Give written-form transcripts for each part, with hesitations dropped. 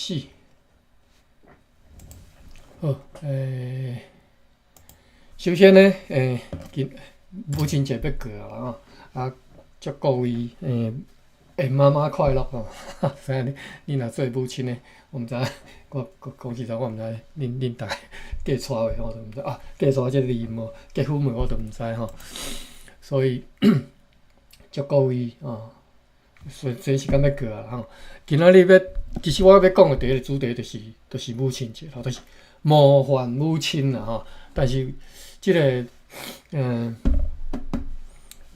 始。好，首先呢，今母親節欲過啊吼，啊，祝各位媽媽快樂吼！知影你你若做母親的，我毋知，我講講實在，我毋知恁恁逐家嫁娶未，我都毋知啊，嫁娶這個字無，結婚未我都毋知吼。所以祝各位吼，雖雖時間欲過啊吼。今仔日欲，其實我欲講的第一個主題就是母親節，吼，就是模範母親啦吼。但是這個，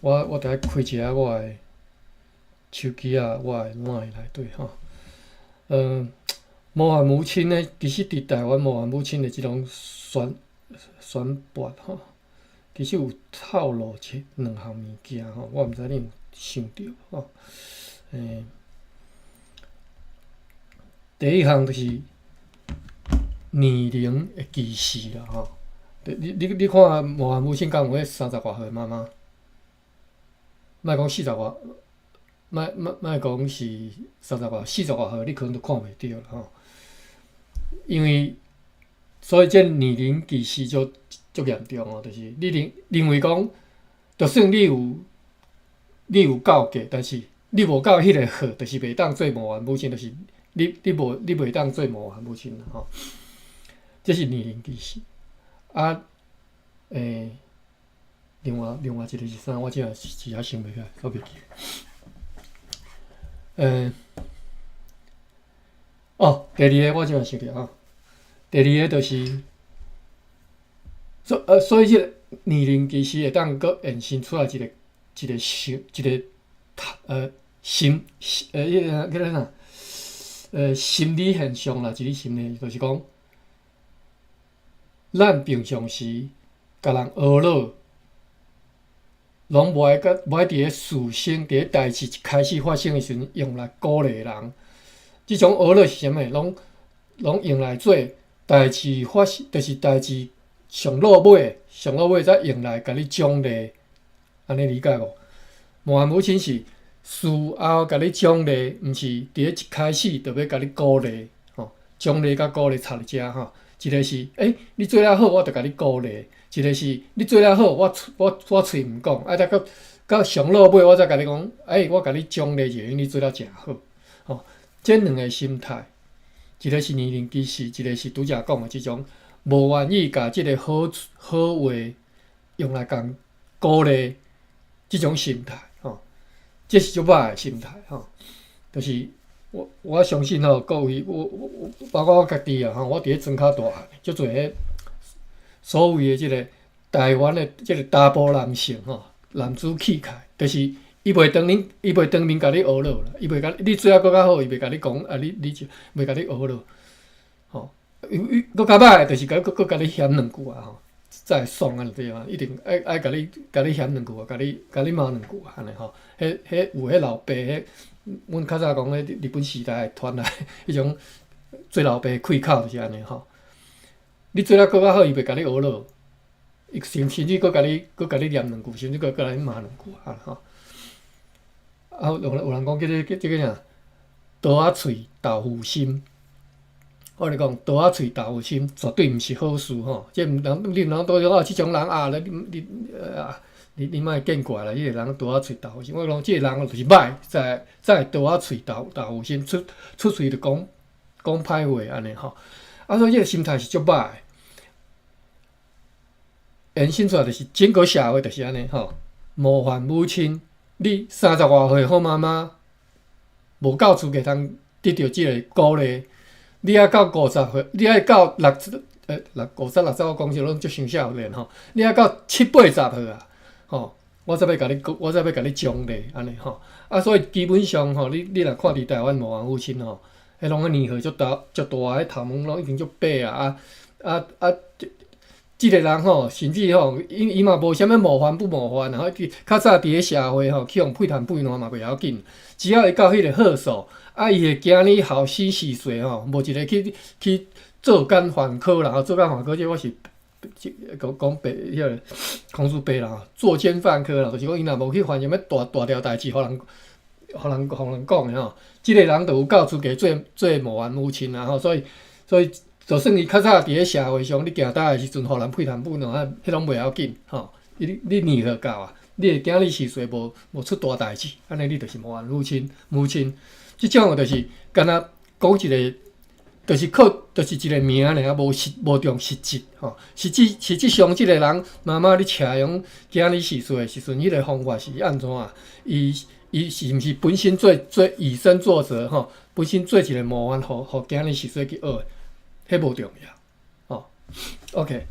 我得愛開一下我的手機啊，我的 LINE 內底吼。模範母親呢，其實佇台灣模範母親的這種選拔吼，其實有透露一兩項物件吼，我毋知你有想著吼。第一項就是年齡的歧視啦吼。你看模範母親敢有彼三十外歲媽媽？莫講四十外，莫講是三十外，四十外歲你可能都看袂著啦吼。因為所以這年齡歧視足足嚴重哦，就是你認為講，就算你有夠格，但是你無夠彼個號，就是袂當做模範母親，就是你袂當做模範母親啦吼。這是年齡歧視。啊，另外一個是啥？我這下一下想袂起來，我袂記。哦，第二個我這下想著吼，第二個就是，所以這個年齡其實會當閣延伸出來一個想一個心彼個叫做啥？心理現象啦，一個心理就是講，咱平常時共人呵咾，攏無愛佮無愛佇咧事先佇咧代誌一開始發生的時陣用來鼓勵人。這種呵咾是啥物？攏用來做代誌發生，就是代誌上落尾，上落尾才用來共你獎勵，按呢理解無？模範母親是事後共你獎勵，毋是佇咧一開始就欲共你鼓勵，吼，獎勵佮鼓勵插佇遮吼。一個是，你做了好，我就共你鼓勵；一個是，你做了好，我喙毋講，啊，再閣到上落尾，我才共你講，我共你獎勵一下，因為你做了誠好，吼。這兩個心態，一個是年齡歧視，一個是拄才講的這種無願意共這個好好話用來共鼓勵這種心態，吼，這是足歹的心態，吼，就是我相信吼，各位，我包括我家己啊，吼，我佇咧莊跤大漢，足濟彼所謂的這個台灣的這個查埔男性吼，男子氣概，就是伊袂當面共你呵咾啦，伊袂共你做啊閣較好，伊袂共你講啊，你就袂共你呵咾，吼，伊閣較歹的就是共閣共你嫌兩句啊，吼，才會爽按呢對啊，一定愛共你嫌兩句啊，共你罵兩句啊，按呢吼，彼有彼老爸，彼阮較早講彼日本時代傳來彼種做老爸氣口就是按呢吼。你做了閣較好，伊袂共你呵咾，伊甚至閣共你念兩句，甚至閣共你罵兩句啊吼。啊，有人講叫做叫這個啥？刀仔喙豆腐心。我共你講，刀仔喙豆腐心絕對毋是好事吼。這毋人你毋通倒講啊，這種人啊，你莫見怪啦。彼個人刀仔喙豆腐心，我講這個人就是歹，才會刀仔喙豆腐心，出喙就講講歹話按呢吼。啊，所以這個心態是足歹。延伸出來就是整個社會就是按呢吼。模範母親，你三十外歲好媽媽，無夠資格通得著這個鼓勵。你愛到50歲，你愛到六五十六十，我講啥攏足傷少年吼。你愛到七八十歲啊，吼，我才欲共你獎勵按呢吼。啊，所以基本上吼，你若看佇台灣模範母親吼，彼攏年歲足大足大，彼頭毛攏已經足白啊啊啊！這個人吼，甚至吼，伊嘛無啥物模範不模範，然後較早佇咧社會吼，去予屁談屁爛嘛袂要緊，只要伊到彼個歲數，啊，伊會驚你後生序歲吼，無一個去作奸犯科啦，吼，作奸犯科這我是講講白，彼個孔子白啦，作奸犯科啦，就是講伊若無去犯啥物大大條代誌，予人予人講的吼，這个人就有夠資格做模範母親啊吼，所以就算伊較早佇咧社會上，你行搭的時陣，予人屁痰噴啊，彼攏袂要緊吼。你年歲到啊，你的囝兒序細無出大代誌，按呢你就是模範母親母親。這種就是敢若講一个，就是靠，就是一个名爾，無重實質吼。實際上，這个人媽媽咧飼養囝兒序細的時陣，彼个方法是按怎？伊是毋是本身做以身作則吼？本身做一个模範，予囝兒序細去學，彼無重要吼。OK，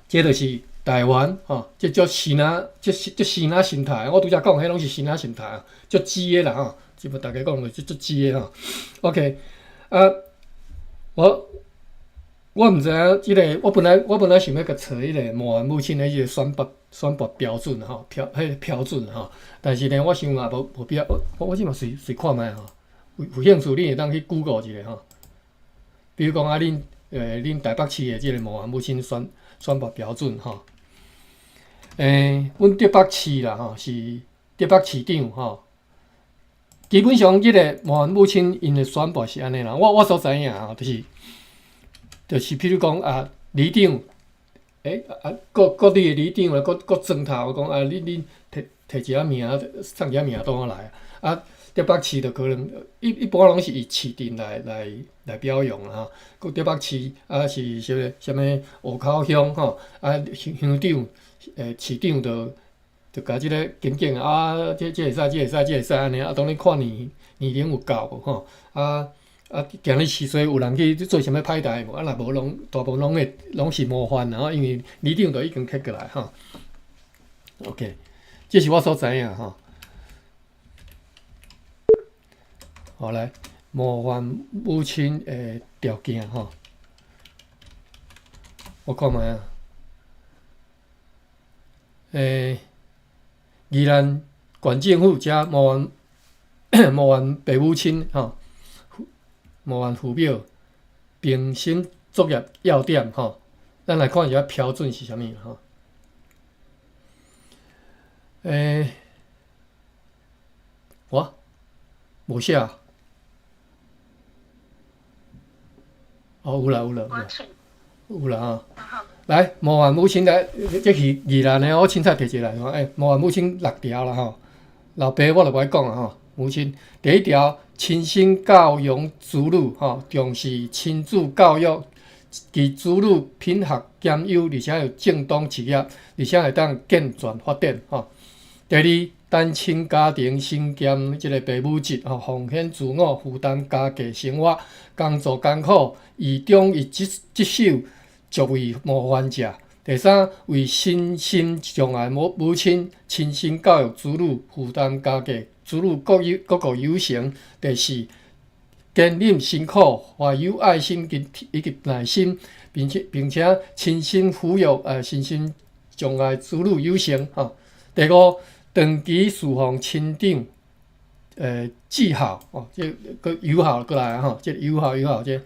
這就是台灣吼，這足生仔，這生仔心態。我拄才講，彼攏是生仔心態啊，足膣的啦吼。這無大家講的，這足膣的吼。OK，啊，我毋知影這个，我本來想欲共揣彼个模範母親的彼个選拔標準吼，彼个標準吼。但是呢，我想嘛無必要，我這嘛隨隨看覓吼。有興趣你會當去 Google 一下吼。比如講啊，恁台北市的這个模範母親選拔標準吼。阮竹北市啦吼，是竹北市長吼。基本上，這个模範母親𪜶的選拔是按呢啦。我所知影吼，就是譬如講啊，里長，啊，各地的里長啊，各莊頭講啊，恁提一下名，送一下名單來啊。竹北市就可能一般攏是以市鎮來表揚啦吼。閣竹北市啊是啥物啥物湖口鄉吼，啊鄉長市長就共這个檢警啊，這會使，這會使，這會使按呢啊，當然看年齡有夠無吼，啊，今日序細有人去做啥物歹代無？啊，若無攏大部分攏是模範啦吼，因為里長都已經揢過來吼。OK，這是我所知影吼。好來，模範母親的條件吼，我看覓啊。宜蘭縣政府遮模範爸母親吼，模範父母評審作業要點吼，咱來看一下標準是啥物吼。我無寫。哦，有啦有啦有啦，有啦吼。來，模範母親來，這是宜蘭的，我凊彩提一個來吼。模範母親六條啦吼。老爸我就無愛講啊吼。母親第一條，親身教養子女吼，重視親子教育，其子女品學兼優，而且有正當職業，而且會當健全發展吼。第二，單親家庭身兼這個爸母職吼，奉獻自我，負擔家計生活，工作艱苦，以忠於職守，足為模範者。第三，為身心障礙母親親身教育子女，負擔家計，子女各有成。第四，堅忍辛苦，懷有愛心以及耐心，並且親身撫育身心障礙子女有成。吼。第五，長期侍奉親長，至孝哦，這閣友孝閣來吼，這友孝友孝這，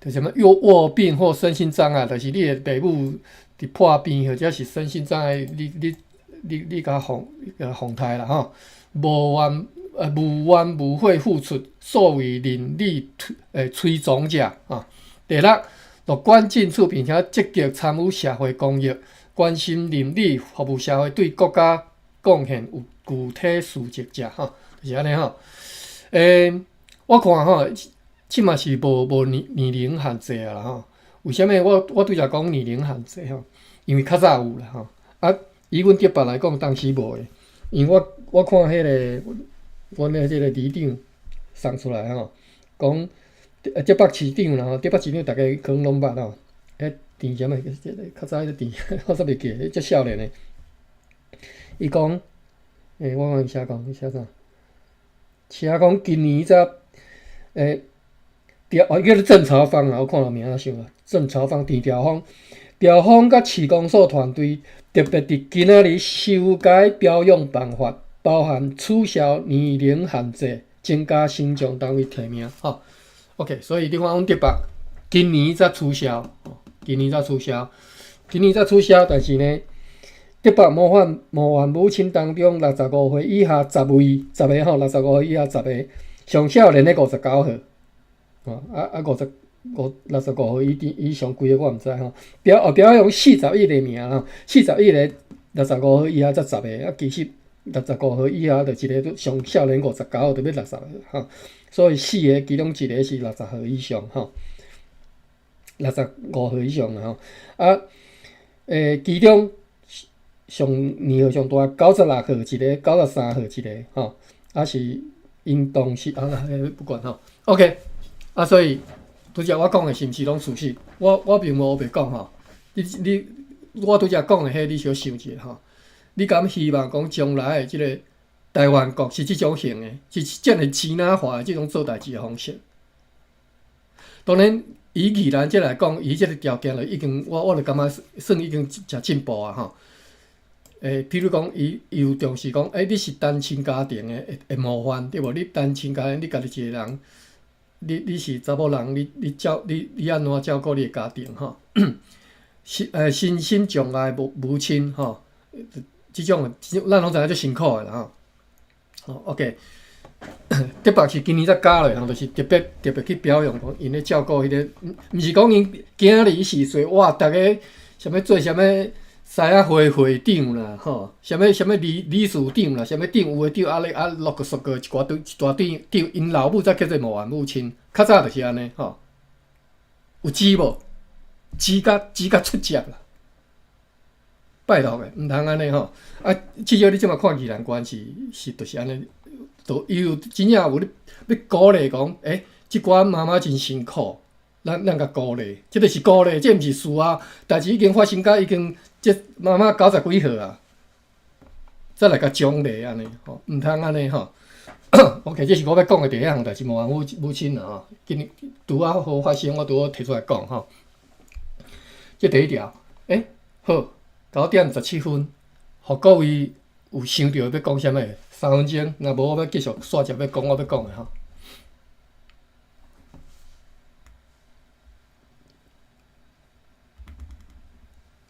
就啥物有臥病或身心障礙，就是你的爸母佇破病或者是身心障礙，你共奉刣啦吼，無怨無悔付出，所謂鄰里推崇者啊。第六，樂觀進取，並且積極參與社會公益，關心鄰里，服務社會，對國家貢獻有具體事蹟者吼，就是按呢吼。我看吼，這嘛是無年齡限制啊啦吼。為啥物我拄才講年齡限制吼？因為較早有啦吼。啊，以阮竹北來講，當時無的。因為我看彼个阮的這个里長送出來吼，講竹北市長啦吼，竹北市長逐家可能攏捌吼。彼陳啥物？這个較早彼个陳，我煞袂記得，足少年的。伊講，我看伊寫講，伊寫啥？寫講今年才，調哦，叫做鄭朝芳啊，我看到名仔想啊，鄭朝芳、陳朝芳、朝芳佮市公所團隊特別佇今仔日修改標養辦法，包含取消年齡限制，增加身障單位提名。吼，OK，所以你看阮竹北今年才取消，今年才取消，今年才取消，但是呢，德北模範模範母親當中，六十五歲以下十位，十个吼，六十五歲以下十个，上少年的59歲，吼啊啊五十五六十五歲以以上幾个我毋知吼。表揚41個名吼，四十一个六十五歲以下才十个，啊其實六十五歲以下就一个上少年59歲，就欲60歲吼。所以四个其中一个是六十歲以上吼，六十五歲以上吼。啊，其中上年歲上大96歲一个，93歲一个吼，啊是𪜶當時啊，不管吼，OK，啊所以拄才我講的是毋是攏事實？我並無烏白講吼，你我拄才講的彼，你小想一下吼，你敢希望講將來的這个台灣國是這種型的，是遮爾支那化的這種做代誌的方式？當然，以宜蘭這來講，伊這个條件就已經，我就感覺算已經誠進步啊吼。譬如講，伊有重視講，你是單親家庭的模範，對無？你單親家庭，你家己一个人，你是查某人，你按怎照顧你的家庭吼？身心障礙母親吼，這種咱攏知影足辛苦的啦吼。吼，OK，特別是今年才加落，就是特別特別去表揚講，𪜶咧照顧彼个，毋是講𪜶囝兒是說哇，逐个啥物做啥物。獅仔會會長啦，吼，啥物啥物理事長啦，啥物長有的長啊咧啊，陸續過一寡堆一大堆長，𪜶老母才叫做模範母親，較早就是按呢，吼，有錢無？錢甲出汁啦，拜託的，毋通按呢吼。啊，至少你這馬看宜蘭縣是就是按呢，都伊有真正有咧欲鼓勵講，這寡媽媽真辛苦，咱共鼓勵，這个是鼓勵，這毋是事啊，代誌已經發生甲已經。這媽媽九十幾歲啊，才來共獎勵按呢吼，毋通按呢吼。OK，這是我欲講的第一項代誌，模範母親啦吼。今日拄仔好發生，我拄好提出來講吼。這第一條，好，9點17分，予各位有想著欲講啥物？3分鐘，若無我欲繼續煞接欲講我欲講的吼。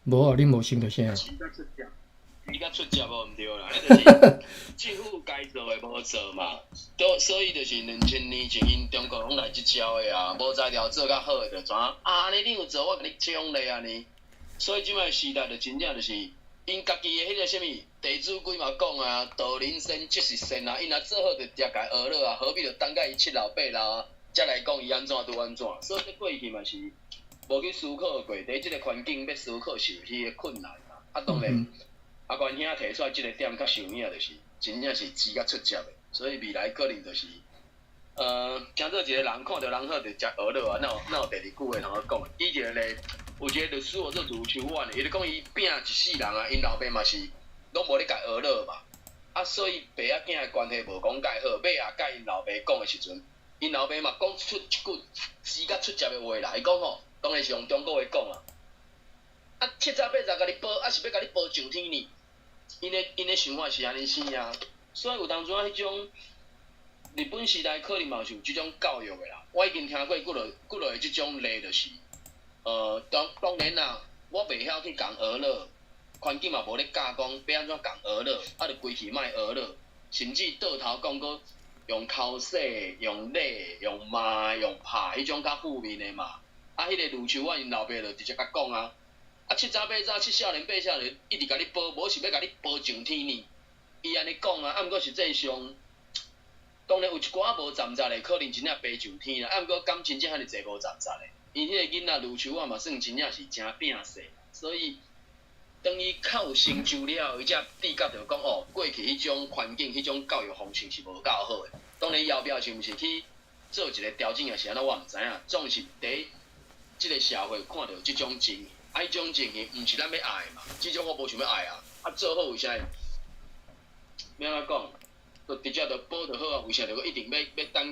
無啊，你無想著啥？伊較出接無毋對啦，彼就是政府該做的無做嘛，都所以就是2000年前，𪜶中國攏來這招的啊，無才調做較好的就怎啊？按呢你有做，我共你獎勵按呢。所以這擺時代就真正就是，𪜶家己的彼个啥物地主規嘛講啊，導人善則是善啊，𪜶若做好就直接共學落啊，何必就等甲伊七老八老啊，才來講伊按怎拄按怎？所以這過去嘛是無去思考過，佇這个環境欲思考是有彼個困難啊。啊，當然，阿關兄提出來這个點較受影，就是真正是錢較出接的，所以未來可能就是，誠做一个人看著人好就食學落啊，哪有第二句話通好講？以前咧有一个律師，做盧秋婉的，伊就講伊拚一世人啊，𪜶老爸嘛是攏無咧共學落嘛，啊，所以爸仔囝的關係無講介好，尾仔佮𪜶老爸講的時陣，𪜶老爸嘛講出一句錢較出接的話啦，伊講吼，當然是用中國話講啊。啊，七早八早共你報，啊是欲共你報上天呢？𪜶的想法是按呢生啊，所以有當陣仔彼種日本時代可能嘛是有這種教育的啦。我已經聽過幾落幾落個這種例，就是，當然啦，我袂曉去共學落，環境嘛無咧教講欲按怎共學落，啊，就規氣莫學落，甚至倒頭講閣用剾洗、用禮、用罵、用拍彼種較負面的嘛。啊，彼个盧秋婉𪜶老爸就直接共講啊。啊，七早八早，七少年八少年，一直共你報，無是欲共你報上天呢？伊按呢講啊，啊，毋過實際上，當然有一寡無站實的，可能真正爬上天啦。啊，毋過敢真正遐爾濟無站實的，因彼个囡仔盧秋婉嘛算真正是誠拼勢，所以當伊較有成就了後，伊才知覺著講哦，過去彼種環境、彼種教育方式是無夠好的。當然，後壁是毋是去做一个調整，抑是按怎，我毋知影。總是佇這个社會看著這種情形。啊，彼種情形毋是咱欲愛的嘛，至少我無想欲愛啊。啊，做好為啥？欲按怎講？就直接就報就好啊。為啥就閣一定欲等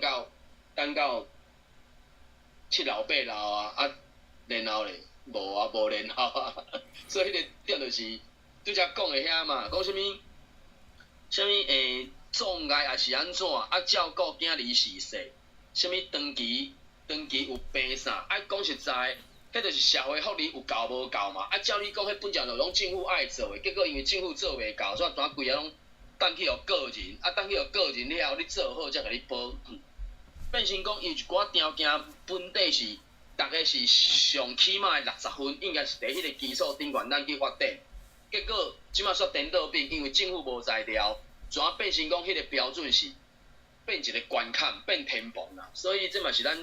到七老八老啊？啊，然後咧，無啊，無然後啊。所以彼個點就是拄才講的遐嘛，講啥物？啥物障礙抑是按怎？啊，照顧囝兒是勢，啥物長期有病啥？啊，講實在。彼就是社會福利有夠無夠嘛？啊，照理講，彼本來就攏政府愛做的，結果因為政府做袂到，所以怎規个攏轉去予個人，啊，轉去予個人了後，你做好才共你補。變成講，伊一寡條件本底是，逐个是上起碼的60分，應該是佇彼個基礎頂懸咱去發展。結果這馬煞顛倒變，因為政府無材料，怎變成講彼個標準是變一個關坎，變天棚啦。所以這嘛是咱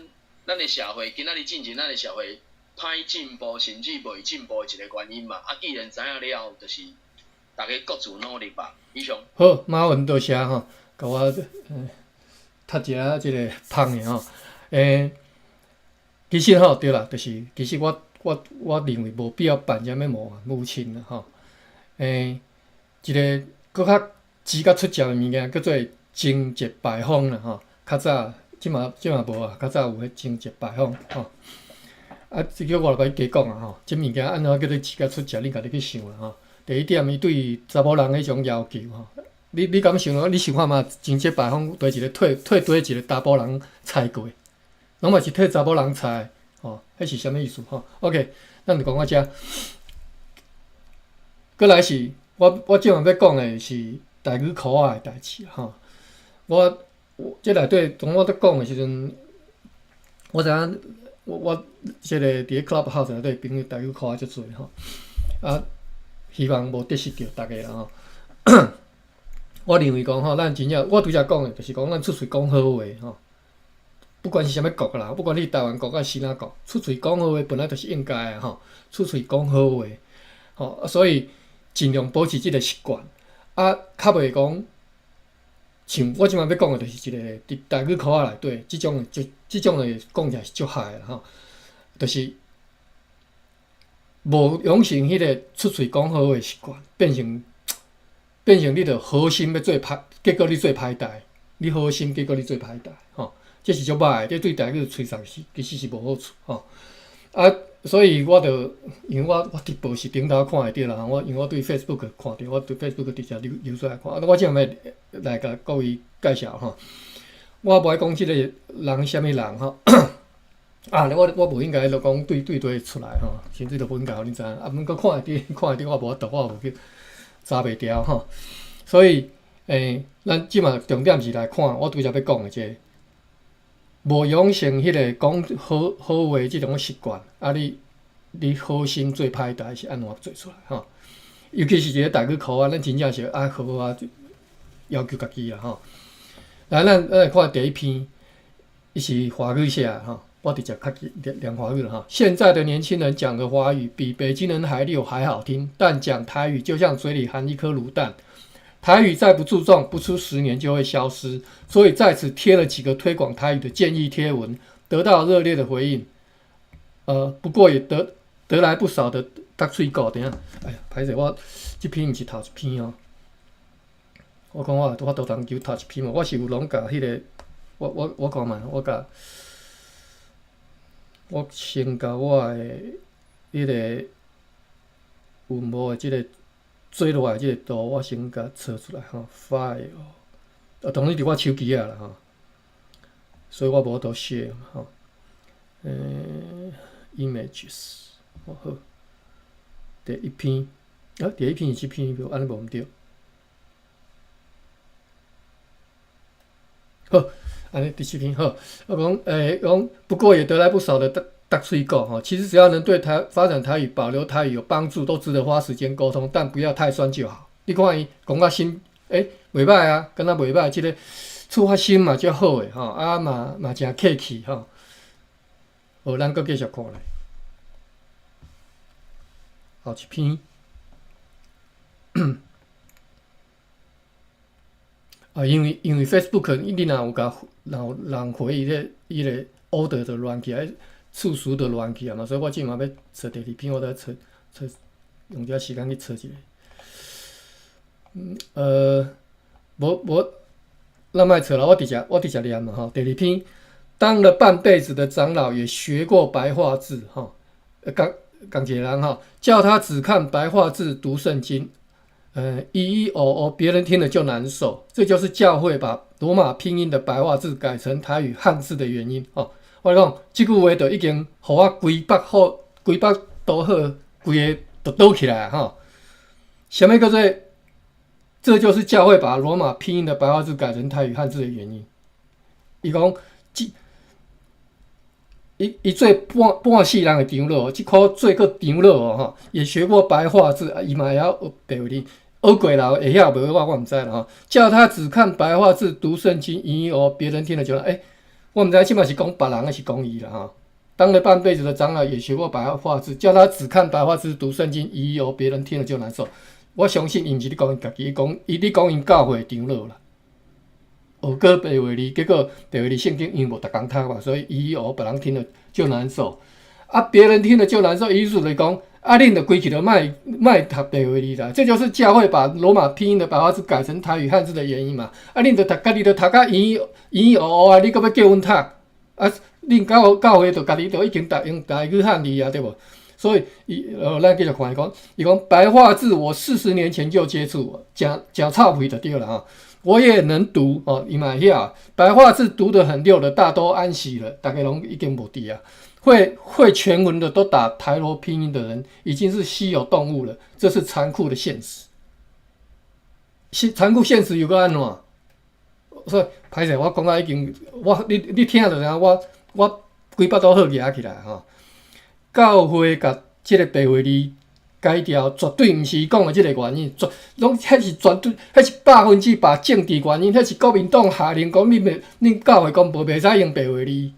的社會今仔日進前咱的社會歹進步，甚至袂進步的一個原因嘛。啊，既然知影了後，就是逐家各自努力吧。以上。好，馬雲多謝吼，共我讀一下這个芳的吼。其實吼對啦，就是其實我認為無必要辦啥物模範母親啦吼。一个閣較遲較出接的物件叫做貞節牌坊啦吼。較早，這馬無啊，較早有彼貞節牌坊吼。啊，這個我來共你加講啊吼，這物件按怎叫做遲較出接，你家己去想啦吼。第一點，伊對查某人彼種要求吼，你敢想？你想看覓？貞節牌坊綴一个替綴一個查埔人裁過，攏嘛是替查某人裁，吼，彼是啥物意思吼？OK，咱就講到遮。閣來是，我這擺欲講的是台語箍仔的代誌吼。我這內底當我佇講的時陣，我知影我這個佇咧 Clubhouse 內底朋友台語箍仔足濟吼，啊，希望無得失著逐家啦吼。我認為講吼，咱真正我拄才講的，就是講咱出喙講好話吼，不管是啥物國啦，不管你台灣國抑是哪國，出喙講好話本來就是應該的吼，出喙講好話，吼，所以盡量保持這個習慣，啊，較袂講像我這擺欲講的，就是一個佇台語箍仔內底，這種的講起來是足害的吼，就是無養成彼個出喙講好話的習慣，變成你著好心欲做歹，結果你做歹代，你好心結果你做歹代，吼，這是足歹的，這對台語吹捧是其實是無好處，吼。啊，所以我著因為我直播是頂頭看會著啦，我因為我對 Facebook 看著，我對 Facebook 直接流出來看。啊，我這擺來共各位介紹吼，我無愛講這個人啥物人吼。啊，我無應該就講對出來吼，甚至都無應該予恁知影。啊，毋過看會著，看會著，我無法度，我無去查袂牢吼。所以，咱這馬重點是來看，我拄才欲講的這個，無養成彼個講好好話這種習慣，啊你好心做歹代是按怎做出來吼？尤其是一个台語箍仔，咱真正是愛好好啊要求家己啦吼。來，咱來看第一篇，伊是華語寫的吼，我直接較念華語了哈。現在的年輕人講的華語比北京人還溜還好聽，但講台語就像嘴裡含一顆滷蛋。台語再不注重，不出10年就會消失。所以在此貼了幾個推廣台語的建議貼文，得到熱烈的回應。不過也得來不少的搭喙鼓。等下，哎呀，歹勢，我這篇毋是頭一篇哦。我講我有法度通求頭一篇無？我是有攏共彼個，我看覓，我先共我的彼個有無的這個做落來這個圖，我先共找出來吼，file，啊，當然佇我手機仔啦吼，所以我無法度 share 吼。Images，好，第一篇，啊，第一篇是這篇，按呢無毋對。好，按呢第七篇好，我講，講不過也得來不少的搭喙鼓吼，其實只要能對台發展台語、保留台語有幫助，都值得花時間溝通，但不要太酸就好。你看伊講甲心，袂歹啊，敢若袂歹，這個出發心嘛足好的吼，啊嘛誠客氣吼。好，咱閣繼續看咧。後一篇。啊，因為 Facebook 你若有共人人回伊個 order 就亂去啊，次數就亂去啊嘛，所以我這馬欲揣第二篇，我得揣揣用這時間去揣一下。無無，咱莫揣啦，我直接念嘛吼。第二篇，當了半輩子的長老也學過白話字吼，講講一個人吼，叫他只看白話字讀聖經。咿咿哦哦，別人聽了就難受。這就是教會把羅馬拼音的白話字改成台語漢字的原因哦。我講這句話就已經予我規北好，規腹肚好，規个就倒起來吼。啥物叫做？這就是教會把羅馬拼音的白話字改成台語漢字的原因。伊講，這伊伊做半半世人的長老，這箍做閣長老哦吼，也學過白話字，伊嘛會曉學白話字，學過啦，會曉無我毋知啦吼。叫他只看白話字讀聖經，咦哦，別人聽了就欸，我毋知這馬是講別人還是講伊啦吼。當了半輩子的長老，也學過白話字，叫他只看白話字讀聖經，咦哦，別人聽了就難受。我相信伊毋是咧講伊家己，伊講伊咧講𪜶教會長老啦。學過白話字，結果白話字聖經因為無逐工讀嘛，所以伊學別人聽了就難受。啊，別人聽了就難受，意思就是講，啊，恁就規氣就莫莫讀白話字啦。這就是教會把羅馬拼音的白話字改成台語漢字的原因嘛。啊，恁就讀家己就讀甲圓圓烏烏啊，你閣欲叫阮讀？啊，恁教教會就家己就已經讀用台語漢字啊，對無？所以，伊咱繼續看伊講，伊講白話字，我40年前就接觸，誠誠臭屁就對了吼。我也能讀哦，伊嘛會曉白話字讀得很溜的，大都安息了，大家攏已經無佇啊。會全文的都打台羅拼音的人，已經是稀有動物了，這是殘酷的現實。現殘酷現實又閣按怎？所以歹勢，我講甲已經，我你你聽著知影，我我規腹肚火蜈起來吼。教會共這個白話字改掉，絕對毋是伊講的這個原因，絕攏彼是絕對，彼是100%政治原因，彼是國民黨下令講你袂，恁教會公報袂使用白話字。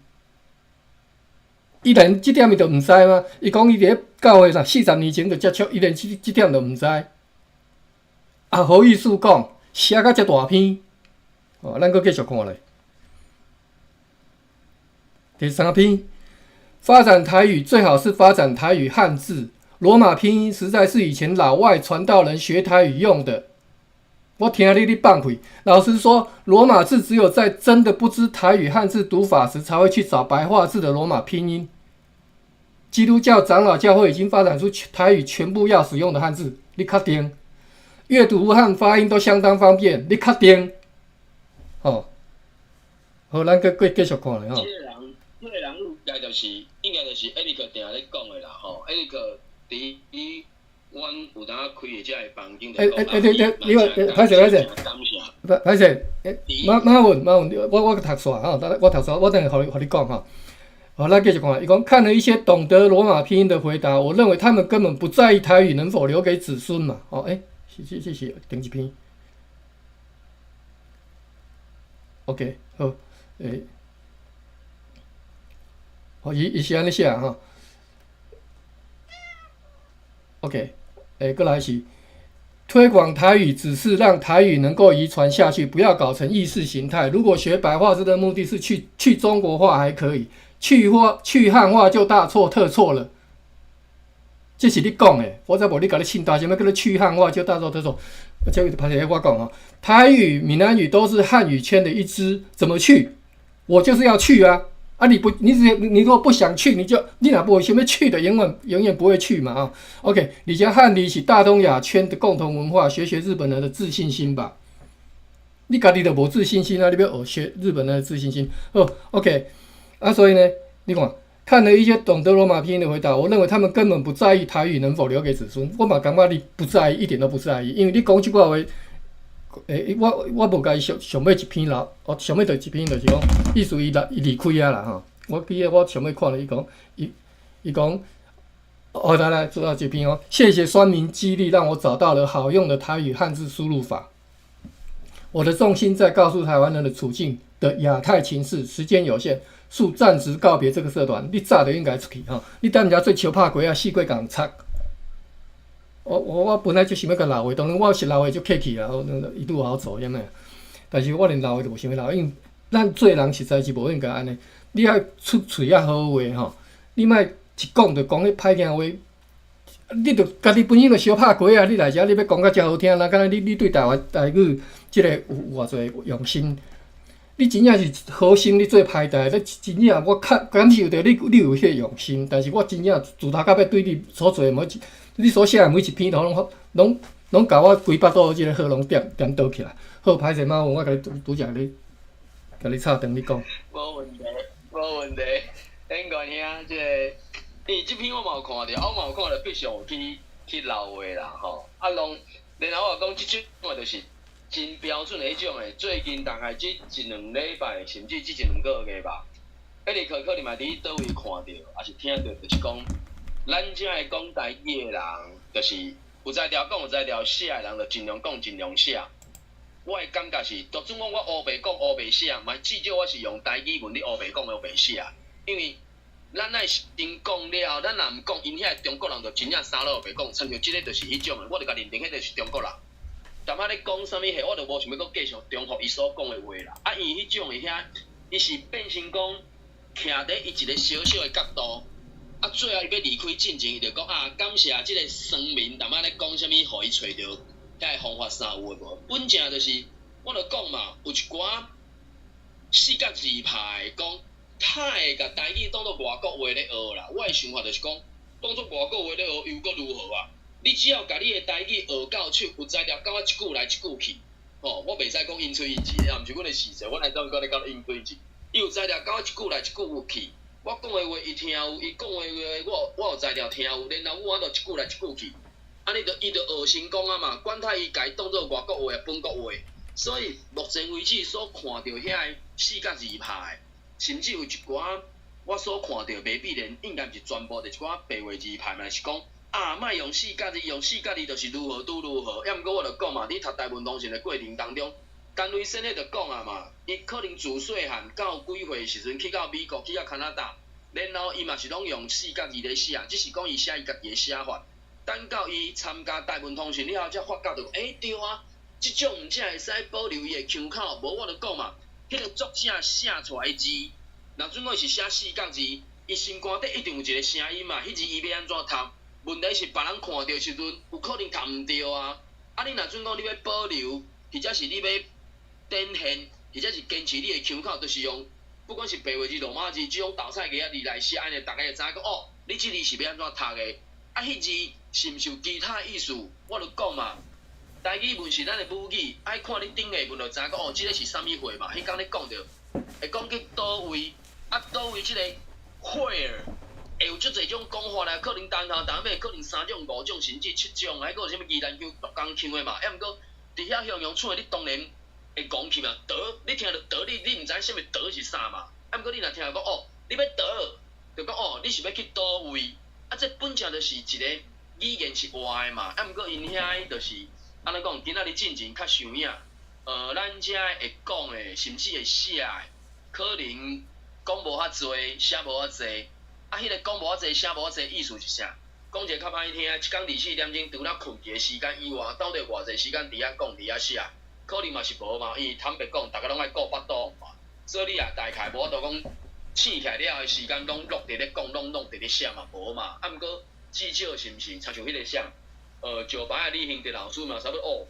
伊連這點伊都毋知嗎？伊講伊佇咧教會啥40年前就接觸，伊連這這點都毋知。啊，好意思講，寫甲遮大篇，哦，咱閣繼續看咧。第三篇，發展台語最好是發展台語漢字，羅馬拼音實在是以前老外傳道人學台語用的。我聽你咧放屁。老實說，羅馬字只有在真的不知台語漢字讀法時，才會去找白話字的羅馬拼音。基督教長老教會已經發展出台語全部要使用的漢字，你確定？閱讀和發音都相當方便，你確定？哦，好，咱閣繼續看咧吼。這個人，這個人應該就是，應該就是艾利克定咧講的啦，吼，艾利克佇阮有當開的這个房間。欸欸欸，你你你歹勢歹勢，歹勢，馬馬文馬文，我我讀煞吼，我讀煞，我等下予你講吼。好，咱繼續看，伊講看了一些懂得羅馬拼音的回答，我認為他們根本不在意台語能否留給子孫嘛。哦，欸，是是是是，頂一篇。OK，好，欸，好，伊伊是按呢寫吼。OK，欸，閣來是推廣台語，只是讓台語能夠遺傳下去，不要搞成意識形態。如果學白話字的目的是去去中國化，還可以；去化去漢化就大錯特錯了。這是你講的，我才無咧共你凊大，啥物叫做去漢化就大錯特錯？這個歹勢我講哦，台語、閩南語都是漢語圈的一支，怎麼去？我就是要去啊！啊，你不，你只你如果不想去，你就你若無想欲去的，永遠永遠不會去嘛啊！OK，而且漢語是大東亞圈的共同文化，學學日本人的自信心吧。你家己都無自信心啊，你欲學日本人的自信心？哦，OK，啊，所以呢，你看。看了一些懂得羅馬拼音的回答，我認為他們根本不在意台語能否留給子孫。我嘛感覺你不在意，一點都不在意，因為你講這句話，欸，我我無共伊上上尾一篇啦，哦，上尾就一篇就是講，意思伊來伊離開啊啦吼。我記得我上尾看了伊講，伊伊講，哦，來來，做到這篇哦，謝謝酸民激勵，讓我找到了好用的台語漢字輸入法。我的重心在告訴台灣人的處境的亞太情勢，時間有限。速暫時告別這個社團，你早就應該出去吼！你等下做相拍雞仔，四界共人插。我我我本來就想欲共留話，當然我是留話就客氣啦，一路好走，啥物？但是我連留話都無想欲留，因為咱做人實在是無應該按呢。你愛出喙仔好話吼，你莫一講就講彼歹聽話。你著家己本身就相拍雞仔，你來遮你欲講甲遮好聽，若敢若你你對台灣台語這個有有偌濟用心？你真正是好心，你做歹代，你真正我較感受著你你有彼個用心，但是我真正自頭到尾對你所做的每一，你所寫的每一篇都攏攏攏共我規腹肚這個火攏點點倒起來。好，歹勢馬我共你拄拄才共你共你插斷你講。無問題，無問題。頂懸兄，這個伊這篇我嘛有看著，我嘛有看著必須有去留話啦吼。啊，攏然後我講這種的就是真標準的彼種的，最近大概這一兩禮拜，甚至這一兩個月吧，一直可能嘛佇佗位看著，抑是聽著，就是講咱遮的講台語的人，就是有才調講有才調寫的人，就盡量講盡量寫。我的感覺是，就算講我烏白講烏白寫，嘛至少我是用台語文咧烏白講烏白寫，因為咱愛先講了後，咱若毋講，𪜶遐中國人就真正啥攏烏白講，親像這个就是彼種的，我就共認定彼個是中國人。淡仔咧講啥物話，我就無想欲閣繼續重複伊所講的話啦。啊，伊彼種的遐，伊是變成講徛佇伊一個小小的角度，啊，最後伊欲離開進前，伊就講啊，感謝這個酸民淡仔咧講啥物，予伊揣著遐个方法啥有的無？本正就是，我就講嘛，有一寡四角字拍的講，他會共台語當做外國話咧學啦。我的想法就是講，當做外國話咧學又閣如何啊？你只要共你的台語學到手，有才調，感覺一句來一句去，吼，我袂使講𪜶喙𪜶字，也毋是阮的事實，我來當講咧講𪜶喙字。伊有才調，感覺一句來一句去。我講的話伊聽有，伊講的話我有才調聽有，然後我就一句來一句去。按呢就伊就學成功啊嘛，管他伊共伊當做外國話抑本國話。所以目前為止所看著遐个四角字拍的，甚至有一寡我所看著袂必然應該毋是全部，就一寡白話字拍嘛是講啊，莫用四角字，用四角字就是如何拄如何。抑毋過我就講嘛，佇讀台文通訊的過程當中，陳維生彼就講啊嘛，伊可能自細漢到幾歲時陣去到美國，去到加拿大，然後伊嘛是攏用四角字咧寫，只是講伊寫伊家己的寫法。等到伊參加台文通訊了後，才發覺著，欸，對啊，這種毋才會使保留伊的腔口，無我就講嘛，彼個作者寫出來的字，若準講是寫四角字，伊心肝底一定有一個聲音嘛，彼字伊欲按怎讀？問題是別人看著時陣，有可能讀毋著啊。啊，你若準講你欲保留，或者是你欲展現，或者是堅持你的腔口，就是用不管是白話字、羅馬字，這種斗彩字仔字來寫，按呢逐家會知影講，哦，你這字是欲按怎讀的？啊，彼字是毋是有其他意思？我就講嘛，台語文是咱的母語，愛看你頂下文就知影講，哦，這个是啥物貨嘛。彼工咧講著，會講去佗位，啊，佗位這个 where 會有足濟種講法咧，可能單頭單尾，可能三種、五種，甚至七種，還閣有啥物宜蘭腔、鹿港腔的嘛。抑毋過佇遐向陽厝的，你當然會講去嘛。佗，你聽著佗，你毋知啥物佗是啥嘛。啊，毋過你若聽著講哦，你欲佗，就講哦，你是欲去佗位？啊，這本正就是一個語言是活的嘛。啊，毋過𪜶遐就是按怎講？今仔日進前較上影，咱遮會講的，甚至會寫的，可能講無遐濟，寫無遐濟。啊，彼個講無遐濟，寫無遐濟，意思是啥？講一個較歹聽，一工24點鐘，除了睏去的時間以外，到底偌濟時間佇遐講、佇遐寫？可能嘛是無嘛，因為坦白講，逐家攏愛顧腹肚嘛，所以你也大概無法度講醒起來了的時間攏攏佇咧講，攏攏佇咧寫嘛無嘛。啊，毋過至少是毋是，親像彼個啥？石牌的李興哲老師嘛，差不多哦，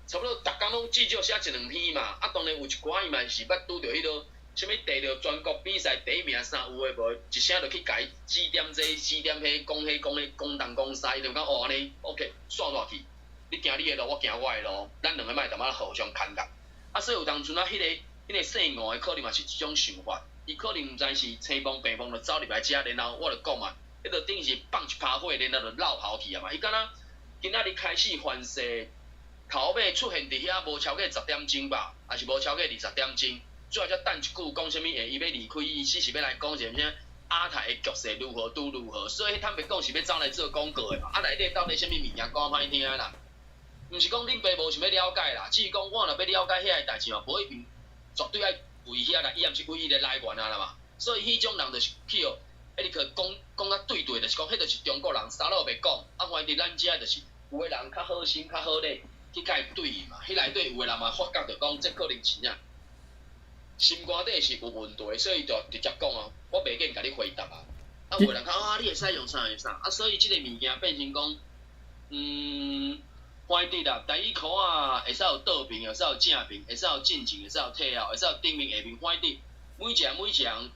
差不多逐工攏至少寫一兩篇嘛。啊，當然有一寡伊嘛是捌拄著彼落啥物得著全國比賽第一名啥有的無，一聲就去共伊指點這指點彼，講彼講彼，講東講西，伊就講哦按呢，OK，煞落去。你行你的路，我行我的路，咱兩个莫淡仔互相牽夾。啊，所以有當陣啊，彼個姓吳的可能嘛是這種想法，伊可能毋知是青幫白幫就走入來遮，然後我就講嘛，彼個等於是放一趴火，然後就落跑去啊嘛。伊敢若今仔日開始犯誓，頭尾出現佇遐無超過十點鐘吧，抑是無超過20點鐘，最後才等一句講啥物？伊欲離開，伊只是欲來講一个啥亞太的局勢如何拄如何，所以坦白講是欲走來做廣告的嘛。啊，內底到底啥物物件講歹聽啦？毋是講恁爸無想欲了解啦，只是講我若欲了解遐个代誌嘛，無一定絕對愛為遐啦，伊也毋是唯一的來源啊啦嘛。所以彼種人就是去予一直去講講甲對對，就是講彼就是中國人，啥攏袂講。啊，反正咱遮就是有的人較好心較好咧，去共伊對伊嘛。彼內底有的人嘛發覺著講，這可能真正心肝底是有問題，所以就直接講啊，我袂緊共你回答啊。啊，有的人講啊，你會使用啥用啥啊，所以這个物件變成講，反正啦，台語科啊，會使有倒爿，會使有正爿，會使有進前，會使有退後，會使有頂面下面，反正每一個每一個人，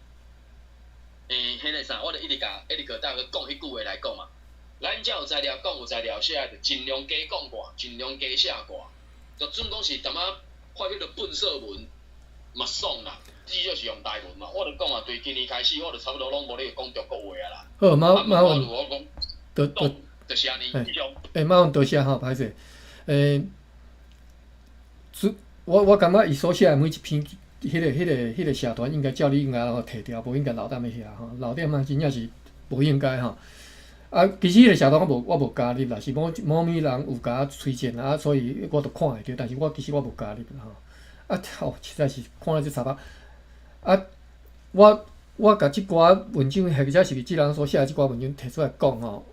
彼个啥，我就一直共一直閣搭去講彼句話來講嘛。咱遮有材料講，有材料寫，就盡量加講過，盡量加寫過。就準講是淡仔發彼個笨色文，嘛爽啦。至少是用台文嘛。我就講啊，對今年開始，我就差不多攏無咧講中國話啊啦。好，馬馬文，我講，多多，就是按呢，欸，馬文多謝吼，歹勢，欸，我感覺伊所寫的每一篇，彼個社團應該照理應該攏提掉，無應該留踮咧遐吼，留踮啊真正是無應該吼。啊，其實彼個社團我無加入啦，是某某物人有共我推薦啊，所以我都看會著，但是我其實我無加入吼。啊，哦，實在是看了這賊巴。啊，我共這寡文章，或者是這人所寫的這寡文章提出來講吼，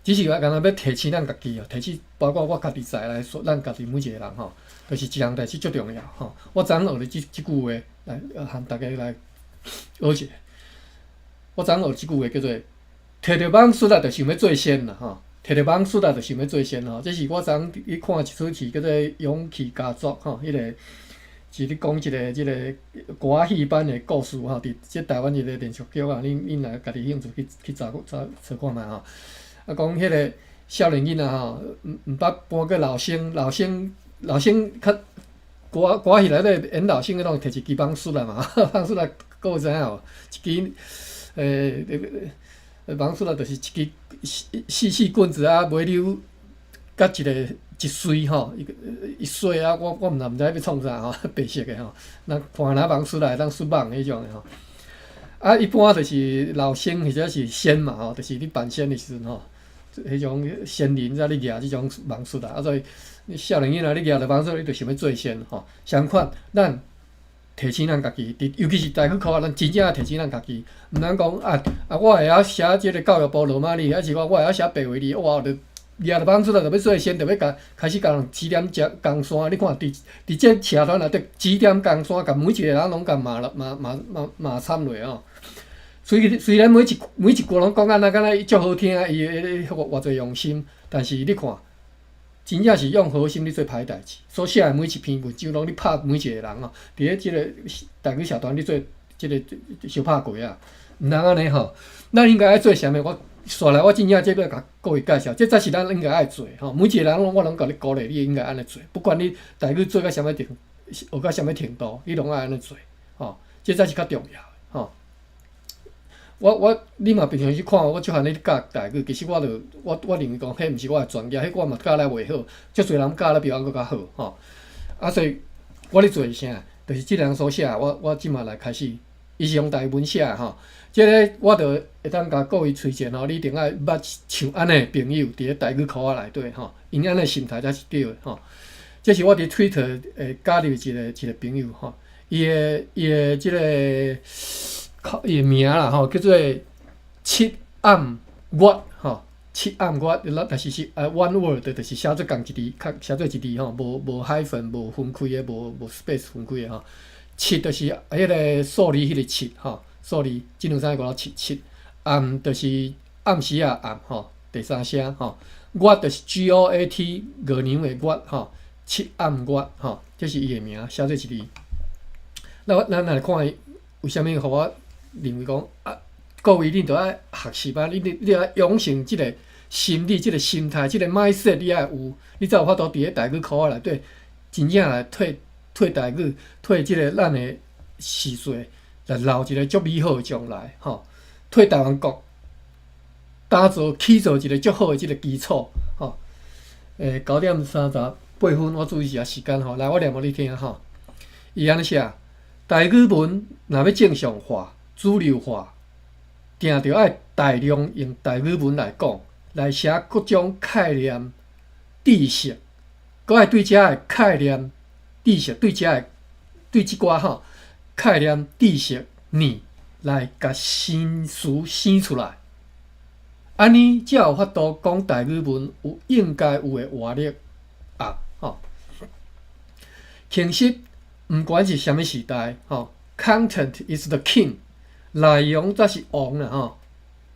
只是干焦欲提醒咱家己哦，提醒包括我家己在內，咱家己每一個人吼，就是一項代誌足重要吼。我昨昏學了這句話，來和大家來學一下。我昨昏學這句話叫做：提著蠓術仔就想欲做仙啦吼，提著蠓術仔就想欲做仙吼。這是我昨昏去看一齣戲，叫做《勇氣家族》吼，彼個是咧講一個這個歌仔戲版的故事吼，佇這台灣一個連續劇啊，恁若家己興趣去查查查看覓吼。啊，講彼個少年囡仔吼，毋捌扮過老生，老生老生較歌歌戲內底演老生的攏提一支蠓術仔嘛，蠓術仔各位知影無？一支蠓術仔就是一支細細棍子啊，尾溜佮一個一穗吼，一個一穗啊，我毋知欲創啥吼，白色的吼，咱看若蠓術仔會當術蠓彼種的吼。啊，一般就是老生或者是仙嘛吼，就是你扮仙的時陣吼，彼種仙人才咧舉這種蠓術仔，啊，所以你少年囡仔你舉著蠓術，你就想欲做仙吼。相款，咱提醒咱家己，佇尤其是台語課啊，咱真正愛提醒咱家己，毋通講啊啊，我會曉寫這個教育部羅馬字，抑是我會曉寫白話字，哇，就舉著蠓術仔就欲做仙，就欲共開始共人指點江江山。你看，佇這社團內底指點江山，共每一個人攏共罵了罵罵罵罵慘落吼。雖然每一句攏講按呢，敢若足好聽，伊會偌濟用心，但是你看，真正是用好心咧做歹代誌。所寫的每一篇文章，攏咧拍每一個人哦。佇咧這個台語社團咧做這個相拍過啊，毋通按呢吼。咱應該愛做啥物？我紲來，我真正這欲共各位介紹，這才是咱應該愛做吼。每一個人攏我攏共你鼓勵，你應該按呢做。不管你台語做到啥物程，學到啥物程度，你攏愛按呢做吼。這才是較重要的吼。我你嘛平常時看我，足罕咧教台語，其實我就我認為講，彼毋是我的專業，彼我嘛教了袂好，足濟人教了比我閣較好吼。啊，所以我咧做是啥？就是這人所寫，我這馬來開始，伊是用台文寫的吼。這个我就會當共各位推薦吼，你一定愛捌像按呢朋友佇咧台語箍仔內底吼，𪜶按呢心態才是對的吼。這是我佇 Twitter 會加入一個朋友吼，伊的這个伊的名啦吼，叫做七暗月吼，七暗月，但是是one word，就是寫做仝一字，較寫做一字吼，無 hyphen，無分開的，無 space 分開的吼。七就是彼個數字彼個七吼，數字一兩三四五六七七，暗就是暗時仔暗吼，第三聲吼。月就是 GOAT 月娘的月吼，七暗月吼，這是伊的名，寫做一字。那我咱來看伊為啥物予我認為講啊，各位恁著愛學習啊，你愛養成這個心理、這個心態、這個 mindset，你愛有，你才有法度佇咧台語箍仔內底真正來替台語、替這個咱的時勢來留一個足美好的將來吼，替台灣國打造起造一個足好的這個基礎吼。9點38分，我注意一下時間吼，來我念予你聽吼。伊按呢寫：台語文若欲正常化、主流化，定著愛大量用台語文來講，來寫各種概念、知識，閣愛對遮的概念、知識，對遮的對這寡吼概念、知識呢，來共生詞生出來，按呢才有法度講台語文有應該有的活力啊！吼，其實毋管是啥物時代，吼，content is the king，內容才是王啦！吼，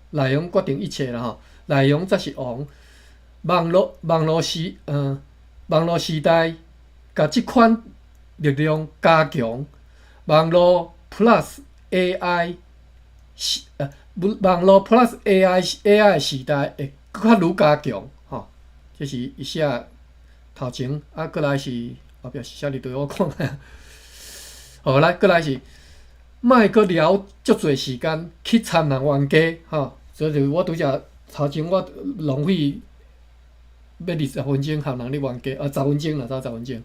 內容決定一切啦！吼，內容才是王。網路時代，共這款力量加強，網路 plus AI 時網路 plus AI 時代會閣較愈加強，吼。這是伊寫頭前，啊，閣來是後壁是啥物對我看。好，來，閣來是莫閣了足濟時間去參人冤家，吼。所以我拄才頭前我浪費欲20分鐘含人咧冤家，啊，十分鐘啦，才十分鐘，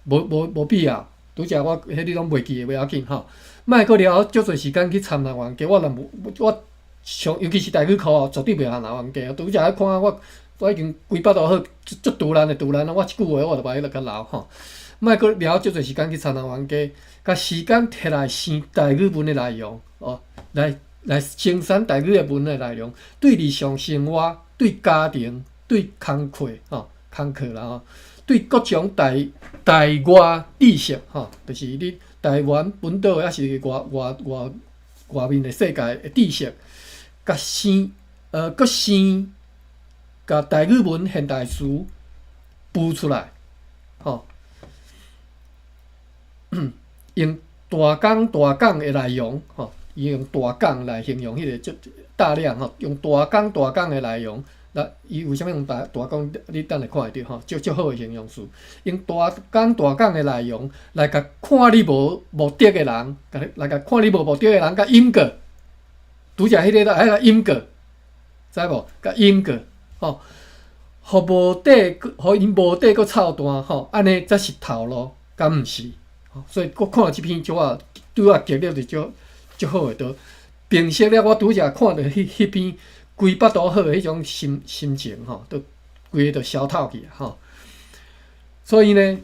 無必要。拄才我彼你攏袂記得，袂要緊吼。莫閣了足濟時間去參人冤家，我若無我上，尤其是台語課，絕對袂含人冤家。拄才看我，我已經規腹肚好，足足突然的突然，我一句話我就欲伊共留吼。莫閣了足濟時間去參人冤家，共時間摕來生台語文的內容，哦，來生產台語的文的內容，對日常生活、對家庭、對工課，吼，工課啦吼，對各種台外知識，吼，就是你台灣本島抑是外面的世界的知識，共生，閣生，共台語文現代詞孵出來，吼。用大工大港的內容，吼，伊用大港來形容彼個足大量吼，用大工大港的內容，來伊為啥物用大工？你等下看會著吼，足足好的形容詞，用大工大港的內容來共看你無目的的人，來共看你無目的的人共引過，拄才彼個來共引過，知無？共引過，吼，予無底，予𪜶無底閣操蛋吼，按呢才是頭路，敢毋是？所以我看這篇就我對我激勵就足足好的，就平息了我拄才看著彼篇規腹肚好的彼種心情吼，都規个都消透去啊吼。所以呢，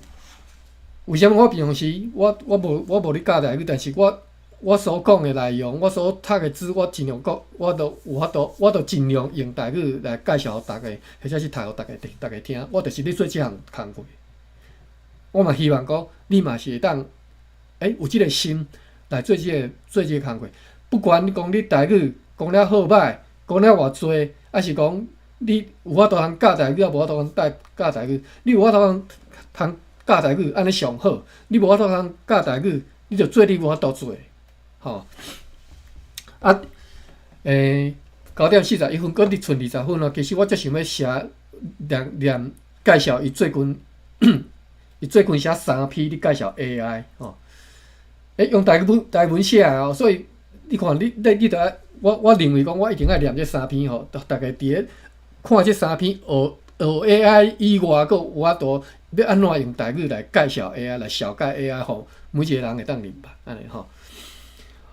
為啥物我平常時我無咧教台語，但是我所講的內容，我所讀的書，我盡量講，我都有法度，我都盡量用台語來介紹予大家，或者是讀予大家聽。我就是咧做這項工課。我嘛希望講，你嘛是會當，有這个心來做這个工課。不管你講你台語講了好䆀，講了偌濟，抑是講你有法度通教台語，抑無法度通教台語。你有法度通教台語，按呢上好。你無法度通教台語，你就做你有法度做，吼。啊，9點41分，閣佇賰20分咯。其實我足想欲寫念念介紹伊最近。伊最近寫三篇咧介紹 AI 吼，用台文寫的哦，所以你看你著愛，我認為講我一定愛念這三篇吼，逐家佇咧看這三篇學 AI 以外，閣有法度欲按怎用台語來介紹 AI 來紹介 AI，予每一个人會當明白，按呢吼。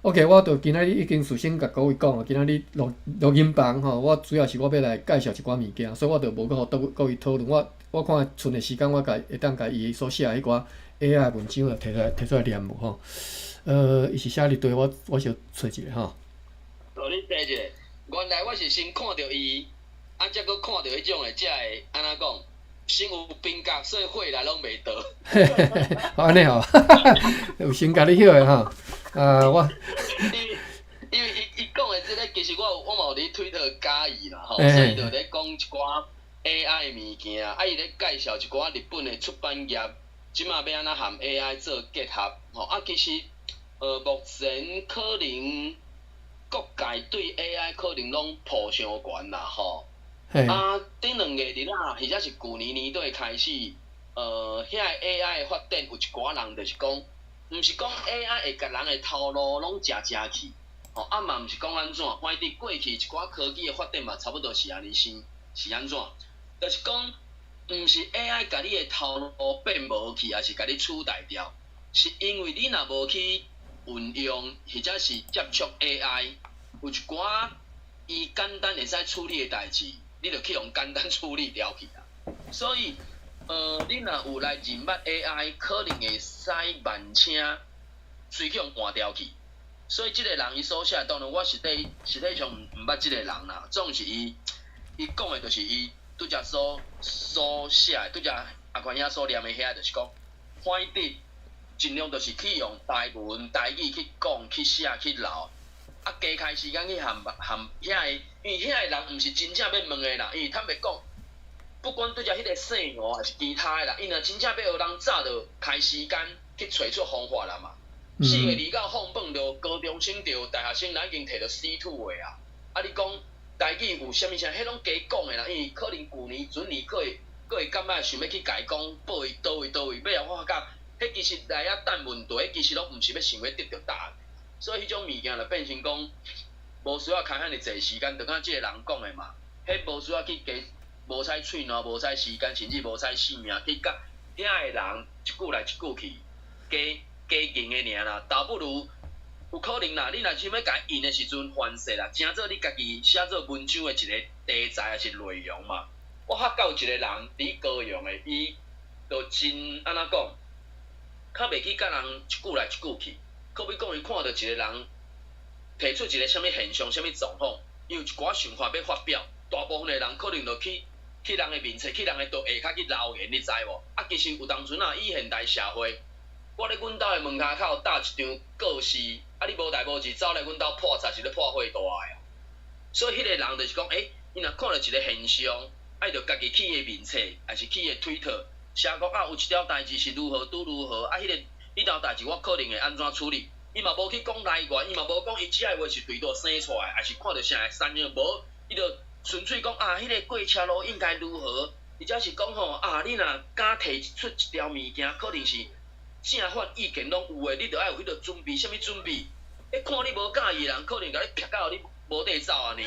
OK，我著今仔日已經事先共各位講，今仔日錄音房吼，我主要是我欲來介紹一寡物件，所以我著無閣予各位討論。我看賰的時間，我共會當共伊所寫的彼寡 AI 文章提出來念無吼。伊是寫佇佗，我小揣一下吼。哦，你踅一下，原來我是先看著伊，啊，才閣看著彼種的，才會按怎講？先有冰覺，所以火來攏袂倒。按呢吼，有先共你彼个吼，啊我。因為伊講的這个，其實我嘛有佇推特加伊啦吼，所以就咧講一寡 AI 的物件，啊，伊咧介紹一寡日本的出版業，這馬欲按怎和 AI 做結合，吼啊，其實目前可能各界對 AI 可能攏抱傷懸啦，吼。啊，頂兩個日啊，或者是舊年年底開始，遐个 AI 的發展有一寡人就是講，毋是講 AI 會共人的頭路攏食食去，吼，啊嘛毋是講按怎，反正過去一寡科技的發展嘛，差不多是按呢生，是按怎，就是講，毋是 AI 共你的頭路變無去，抑是共你取代掉，是因為你若無去運用，或者是接觸 AI，有一寡伊簡單會使處理的代誌，你就去予簡單處理掉去啦。所以，你若有來認捌 AI，可能會使慢車隨去予換掉去。所以，這个人伊所寫，當然我實際上毋捌這个人啦。總是伊講的，就是伊拄才所寫的，拄才阿寬兄所念的遐，就是講，反正盡量就是去用台文、台語去講、去寫、去留。啊，加開時間去含含遐个，因為遐个人毋是真正欲問的啦，因為坦白講，不管對遮彼个姓哦，抑是其他的啦，𪜶若真正欲學人，早就開時間去揣出方法啦嘛。4月2號放榜，著高中生著大學生，已經提著 C2 的啊。啊，你講台語有啥物啥？彼攏加講的啦，因為可能舊年、準年閣會感覺想欲去共伊講，佗位佗位佗位，尾後我發覺，彼其實來遐等問題，其實攏毋是欲想欲得著答案。所以彼種物件就變成講，無需要開遐爾濟時間，就敢這个人講的嘛，彼無需要去加，無使喙瀾，無使時間，甚至無使性命去佮遐个人一句來一句去，加加硬的爾啦，倒不如有可能啦，你若想欲共伊應的時陣犯勢啦，成做你家己寫做文章的一個題材抑是內容嘛。我發覺有一個人佇高雄的，伊就真按怎講，較袂去佮人一句來一句去。好比講，伊看著一個人提出一個啥物現象、啥物狀況，伊有一寡想法欲發表，大部分的人可能就去去人的面冊、去人的桌下跤去留言，你知無？啊，其實有當陣啊，以現代社會，我咧阮兜的門跤口搭一張告示，啊，你無代無誌走來阮兜破賊，是咧破壞大的啊。所以彼個人就是講，欸，伊若看著一個現象，啊，伊就家己去伊的面冊，抑是去伊的推特，寫講啊，有一條代誌是如何拄如何，啊，彼個彼條代誌我可能會按怎處理。伊嘛無去講來源，伊嘛無講伊這个話是佗佗生出來，抑是看著啥個產業，無，伊就純粹講啊，彼個過車路應該如何，或者是講吼啊，你若敢提出一條物件，可能是正反意見攏有的，你著愛有彼個準備，啥物準備？欸，看你無佮意的人，可能共你劈到你無地走按呢。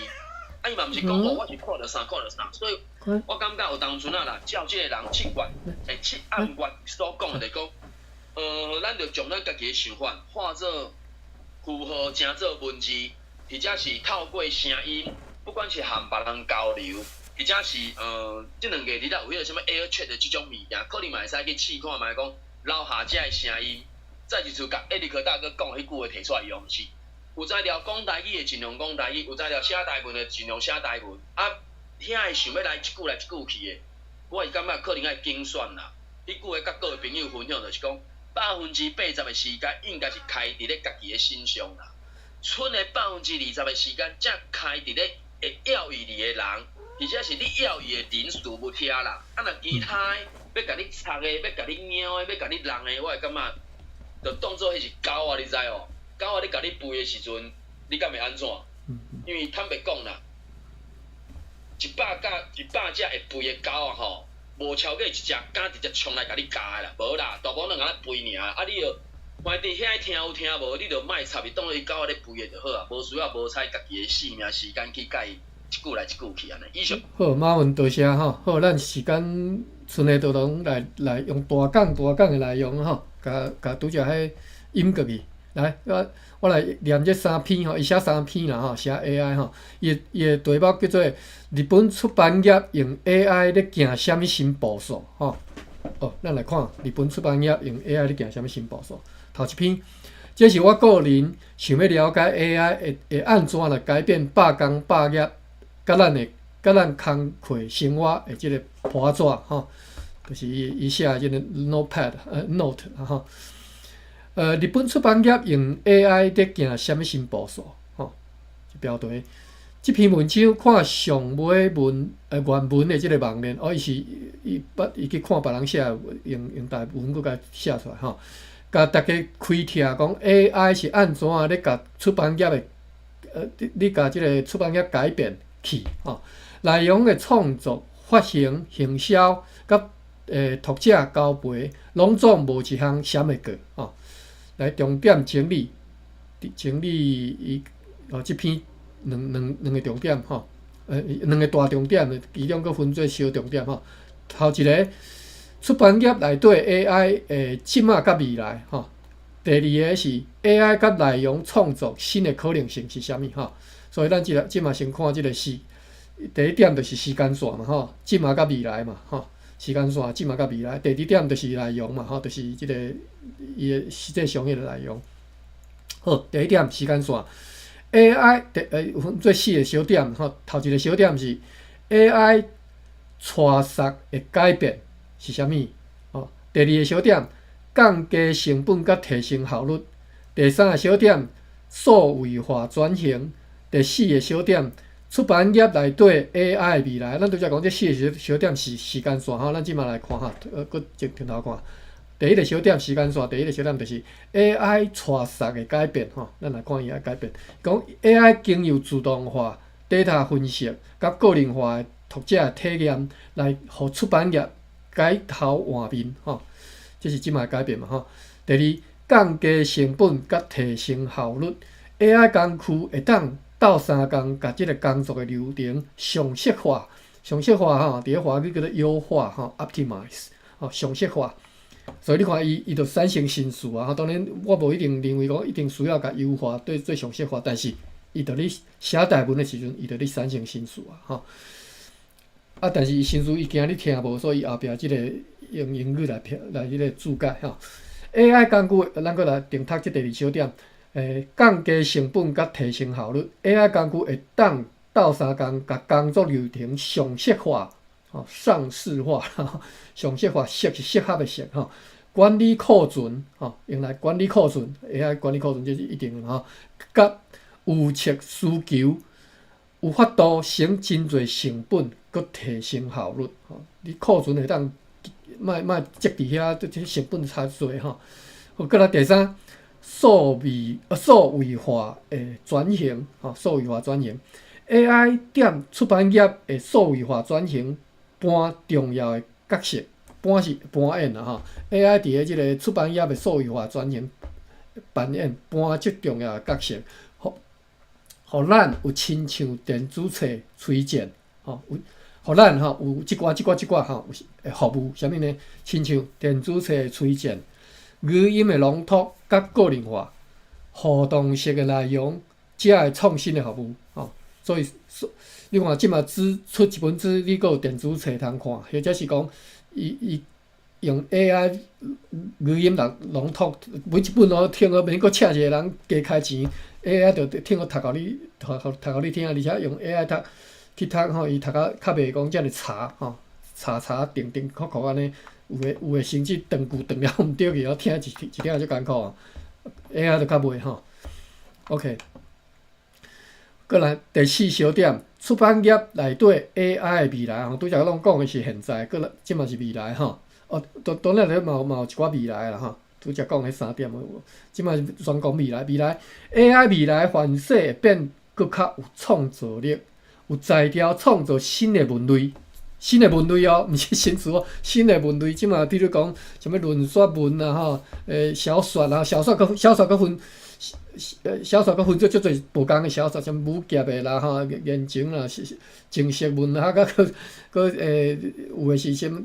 啊，伊嘛毋是講哦，我是看著啥看著啥，所以我感覺有當陣啊啦，照這個人七月欸七暗月所講的，就講，咱著將咱家己的想法化做符號，成做文字，或者是透過聲音，不管是和別人交流，或者是這兩個日仔有彼個啥物 AirChat 的這種物件，可能嘛會使去試看覓講留下這个聲音，再一次共艾利克大哥講彼句話提出來用是。有才調講台語的盡量講台語，有才調寫台文的盡量寫台文。啊，遐个想欲來一句來一句去的，我是感覺可能愛精選啦。彼句話佮各位朋友分享就是講，80%的時間應該是開佇咧家己的身上啦。賰的20%的時間才開佇咧會要伊你的人，或者是你要伊的人事物遐啦。啊，若其他的欲共你插的、欲共你猫的、欲共你弄的，我會感覺就當做彼是狗啊，你知無？狗仔咧共你吠的時陣，你敢會按怎？因為坦白講啦，100隻會吠的狗仔吼，無超過一隻敢直接衝來共你咬的啦，無啦，大部分攏按呢吠爾。啊，你著反正遐聽有聽無，你著莫插伊，當做伊狗仔咧吠的就好啊，無需要無彩家己的性命時間去共伊一句來一句去按呢。以上。好，馬雲多謝吼。好，咱時間剩的都攏來來用大講大講的內容吼，共共拄才彼引過去。來，我我來念這三篇吼，伊寫三篇啦吼，寫 AI 吼，伊伊的題目叫做日本出版業用 AI 咧行啥物新步數吼。哦，咱來看日本出版業用 AI 咧行啥物新步數。頭一篇，這是我個人想欲了解 AI 會會按怎來改變百工百業，佮咱的佮咱工課生活的這个簿紙吼，就是伊伊寫的這个 notepad note 吼。日本出版業用 AI 咧行啥物新步數？吼，標題。這篇文章看上尾文原文的這个網頁，哦，伊是伊捌伊去看別人寫，用用台文閣共寫出來吼。共大家開拓講 AI 是按怎咧共出版業的你你共這个出版業改變去吼。內容的創作、發行、行銷，佮讀者交陪，攏總無一項閃會過吼。來重點整理，整理伊哦，這篇兩兩兩个重點吼，兩個大重點，其中閣分做小重點吼。頭一個，出版業內底 AI 的這馬佮未來吼。第二个是 AI 佮內容創作新的可能性是啥物吼。所以咱這個這馬先看這个時，第一點就是時間線嘛吼，這馬佮未來嘛吼。時間線這馬佮未來。第二點就是內容嘛吼，就是這个伊的實際上彼个內容。好，第一點時間線，AI 第分做四个小點吼。頭一个小點是 AI 帶捒的改變是啥物？吼，第二个小點降低成本佮提升效率。第三个小點數位化轉型。第四个小點出版業內底 AI 未來。咱拄才講這四个小小點是時間線吼，咱這馬來看哈，閣從頭看。第一个小點時間線，第一个小點就是 AI 帶捒的改變吼，咱來看伊的改變。講 AI 經由自動化、data 分析佮個人化的讀者體驗，來予出版業改頭換面吼，這是這馬改變嘛吼。第二，降低成本佮提升效率。AI 工具會當鬥相共，共這个工作的流程常式化，常式化吼，佇咧華語叫做優化吼，optimize 吼，常式化。所以你看伊就產生新事啊！當然我無一定認為講一定需要共優化對做常式化，但是伊佇咧寫大文的時陣，伊就咧產生新事啊！吼。啊，但是伊新事伊驚你聽無，所以伊後壁這个用英語來標來彼個注解吼。AI 工具，咱閣來重讀這第二小點。降低成本佮提升效率，AI 工具會當鬥相共，共工作流程常式化、吼上市化、常式化，適是適合的適吼。管理庫存吼，用來管理庫存，AI 管理庫存這是一定的吼。佮預測需求，有法度省真濟成本，閣提升效率吼。你庫存會當莫莫積佇遐，這成本差濟吼。好，閣來第三。數位化的轉型，吼，數位化轉型，AI 踮出版業的數位化轉型扮重要的角色，扮是扮演啦吼。AI 佇咧這个出版業的數位化轉型扮演扮足重要的角色，予予咱有親像電子冊推薦，吼，有予咱吼有這寡這寡這寡吼有服務，啥物呢？親像電子冊推薦、語音的濃縮佮個人化、互動式的內容，遮的創新的服務，吼。所以，你看這馬紙出一本書，你閣有電子冊通看，或者是講，伊伊用 AI 語音來濃縮，每一本攏聽好，免閣請一個人加開錢，AI 就聽好讀予你，讀讀予你聽，而且用 AI 讀去讀吼，伊讀甲較袂講遮爾柴吼，柴柴定定確確按呢，有的甚至斷句斷了毋對去，聽一一點足艱苦，AI 就較袂吼。OK，閣來第四小點，出版業內底 AI 的未來吼，拄才攏講的是現在，閣來這嘛是未來吼。哦，當當然咧嘛有一寡未來啦吼，拄才講彼三點，這馬專講未來，未來 AI 未來範式會變閣較有創造力，有才調創造新的文類，新的文類哦，毋是新詞哦，新的文類。這馬比如講啥物論說文啊吼，小說啊，小說閣分，小說閣分做足濟無仝的小說，啥物武俠的啦吼，言情啦，情色文學，閣閣閣有的是啥物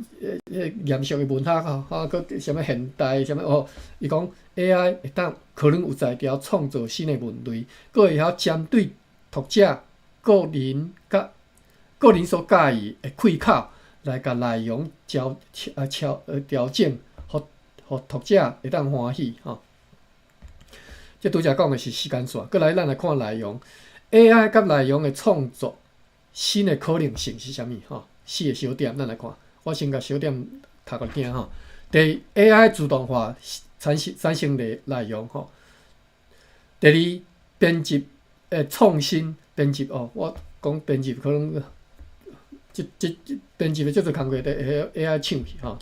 嚴肅的文學吼，哈，閣啥物現代啥物哦，伊講 AI 會當可能有才調創造新的文類，閣會曉針對讀者個人佮個人所佮意的開口來共內容調啊調調整，予予讀者會當歡喜吼。這拄才講的是時間線，閣來咱來看內容，AI 佮內容的創作新的可能性是啥物？吼，四個小點，咱來看。我先共小點讀予你聽吼。第一，AI 自動化產生的內容吼。第二，編輯的創新編輯哦，我講編輯可能這這這編輯的足濟工課佇 AI 搶去吼。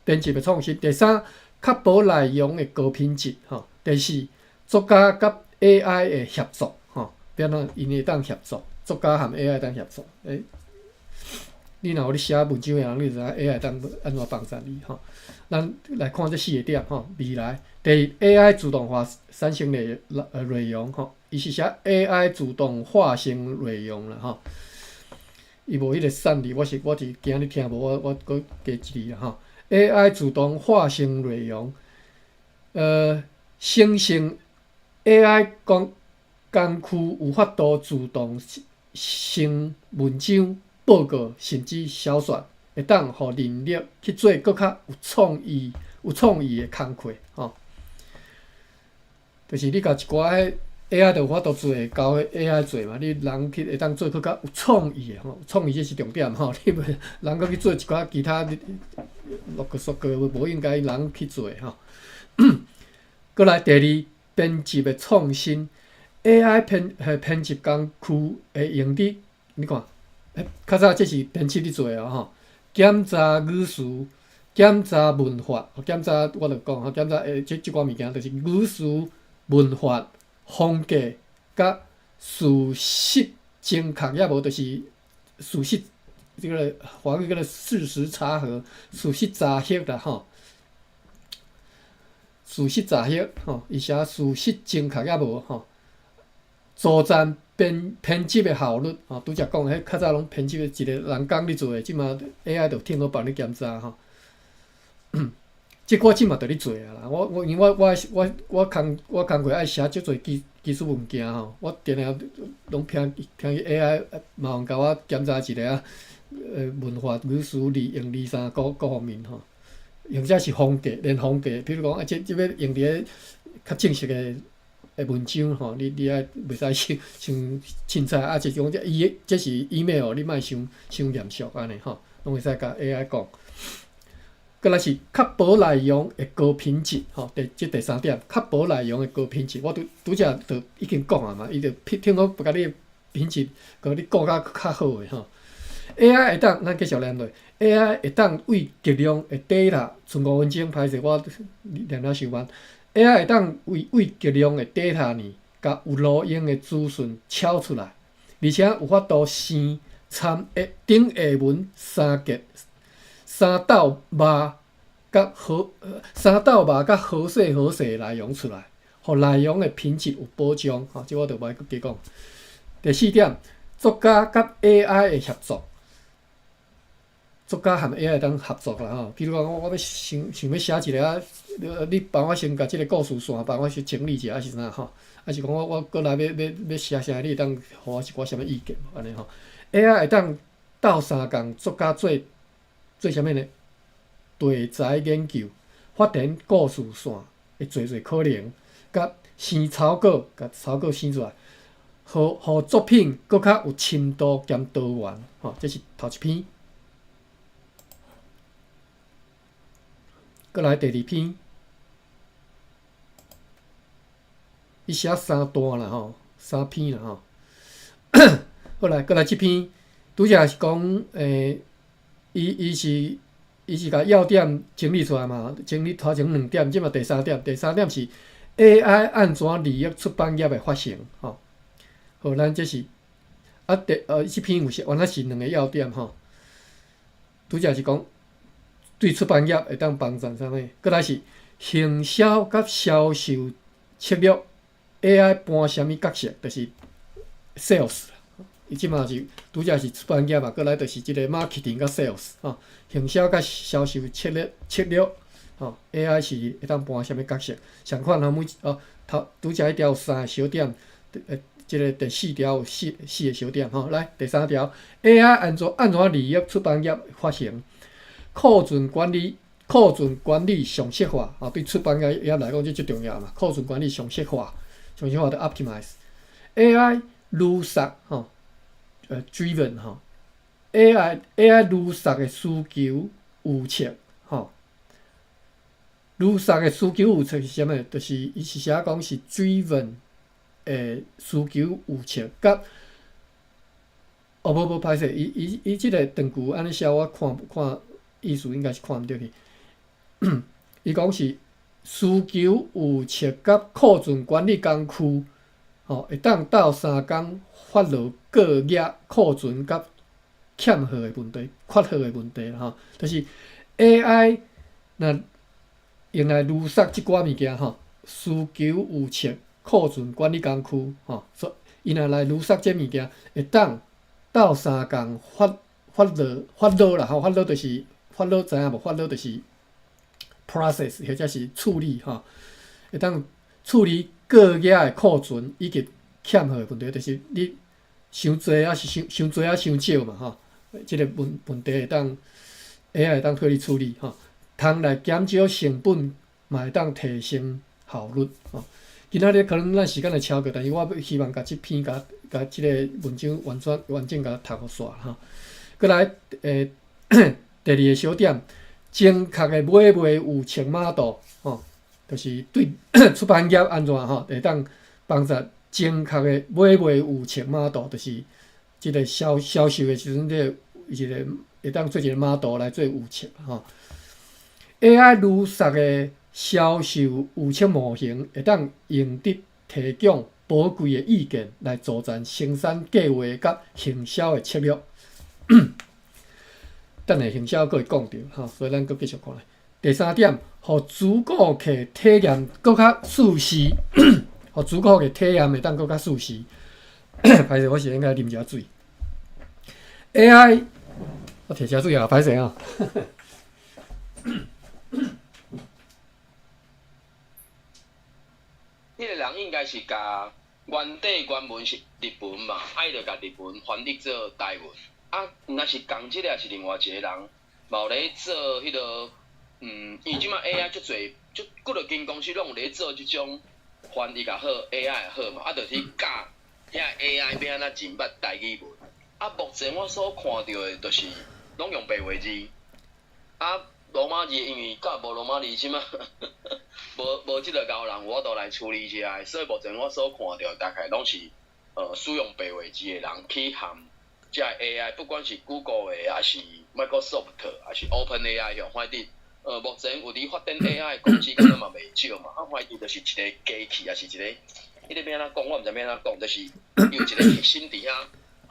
編輯的創新。第三，確保內容的高品質吼。第四，作家佮 AI 的協作吼，變怎𪜶會當協作，作家和 AI 當協作。你若有咧寫文章的人，你就知影 AI 當按怎幫助你吼。咱來看這四個點吼，未來第一，AI 自動化產生的內容吼，伊是寫 AI 自動化成內容啦吼。伊無彼个散字，我是驚你聽無，我閣加一字啦吼。AI 自動化成內容，生成 AI 工具有法度自動生文章、報告，甚至小說，會當予人力去做閣較有創意的工課吼。就是你共一寡彼 AI 就有法度做，交彼 AI 做嘛。你人去會當做閣較有創意的吼，創意這是重點吼。你袂人閣去做一寡其他落個縮個無應該人去做吼。閣來第二，編輯的創新，AI 編輯工具會用佇，你看，較早這是編輯咧做的吼，檢查語詞、檢查文法、檢查我著講吼，檢查這寡物件就是語詞、文法、風格佮事實正確，抑無就是事實，這个華語叫做事實查核、事實查核啦吼。事實查核吼，伊寫事實正確抑無吼，助贊編輯的效率吼，拄才講彼較早攏編輯的一個人工咧做的，這馬 AI 就聽好幫你檢查吼。這我這馬就咧做啊啦，我因為我工課愛寫足濟技術文件吼，我定定攏聽去 AI 麻煩共我檢查一下啊，文法、語詞、字用字啥各方面吼，或者是風格，連風格，比如講啊，這欲用佇咧較正式的文章吼，你愛袂使傷傷凊彩啊，就是講這伊這是 email，你莫傷傷嚴肅按呢吼，攏會使共 AI 講。閣來是確保內容的高品質，吼，這第三點，確保內容的高品質，我拄才就已經講啊嘛，伊就聽好共你品質，共你顧甲較好的吼。AI 會當，咱繼續念落，AI 會當為極量的 data，賰5分鐘，歹勢我念了傷慢。AI 會當為極量的 data 呢，共有路用的資訊敲出來，而且有法度生參下頂下文三格。三鬥肉佮好，三鬥肉佮好勢好勢內容出來，予內容的品質有保障。吼，這我就無愛閣加講。第四點，作家佮 AI 的協作，作家和 AI 會當合作啦吼。比如講，我欲想欲寫一個啊，你幫我先共這個故事線幫我先整理一下，抑是啥吼？抑是講我閣來欲寫啥，你會當予我一寡啥物意見無按呢吼？AI 會當鬥相共作家做啥物呢？題材研究、發展故事線的濟濟可能，佮生草稿，共草稿生出來，予作品閣較有深度兼多元，吼，這是頭一篇。閣來第二篇，伊寫三段啦吼，三篇啦吼。好來，閣來這篇，拄才是講伊是共要點整理出來嘛，整理頭前兩點，這馬第三點，第三點是 AI 按怎利用出版業的發行，吼。好，咱這是啊第這篇有是原來是兩個要點吼。拄才是講對出版業會當幫助啥物，閣來是行銷佮銷售策略 AI 扮啥物角色，就是 sales。伊這馬是拄才是出版業嘛，閣來就是這個 marketing 佮 sales 吼，行銷佮銷售策略吼，AI 是會當扮啥物角色？相款吼，每哦頭拄才彼條有三個小點，這個第四條有四個小點吼。來第三條，AI 按怎利用出版業發行庫存管理常識化吼，對出版業來講這足重要嘛。庫存管理常識化，常識化就 optimize AI 預測吼。Driven 吼，AI 預測的需求預測吼，預測的需求預測是啥物？就是伊是寫講是 driven 的需求預測，佮哦無無歹勢，伊這個斷句按呢寫，我看看意思應該是看毋著去。伊講是需求預測佮庫存管理工具，吼，會當鬥相共發落各業庫存佮欠貨的問題、缺貨的問題吼，就是 AI 若用來預測這寡物件吼，需求預測、庫存管理工具吼，所伊若來預測這物件，會當鬥相共發落啦吼，發落就是發落知影無？發落就是 process 或者是處理吼，會當處理各業的庫存以及欠貨的問題，就是你傷濟抑是傷濟抑傷少嘛吼，這個問題會當 AI 會當替你處理吼，通來減少成本，嘛會當提升效率吼。今仔日可能咱時間會超過，但是我希望共這篇共這個文章完整共讀予煞吼。閣來第二個小點，精確的買賣預測碼度吼，就是對出版業按怎吼，會當幫助精確的買賣預測碼度，就是這個銷售的時陣，這個一個會當做一個碼度來做預測吼。AI 預測的銷售預測模型會當用得提供寶貴的意見來助贊生產計劃佮行銷的策略。等下行銷閣會講著吼，所以咱閣繼續看咧。第三點，予主顧客體驗閣較舒適，予主顧客體驗會當閣較舒適。歹勢，我是應該啉一水。AI，我提下水啊，歹勢啊。彼个人應該是共原底原文是日文嘛，啊伊就共日文翻譯做台文。啊，若是仝這个，抑是另外一個人，嘛有咧做彼个，因為這擺 AI 足濟，足幾落間公司攏有咧做這種翻譯也好，AI 也好嘛，啊，就是教遐 AI 欲按怎認捌台語文。啊，目前我所看著的，就是攏用白話字。啊，羅馬字因為佮無羅馬字，這擺無這个𠢕人有法度來處理這个，所以目前我所看著大概攏是使用白話字的人去含這个 AI，不管是 Google 的，抑是 Microsoft，抑是 OpenAI，反正目前有佇發展 AI 的公司敢若嘛袂少嘛。啊，反正就是一个機器，抑是一個，彼个欲按怎講，我毋知欲按怎講，就是有一個核心佇遐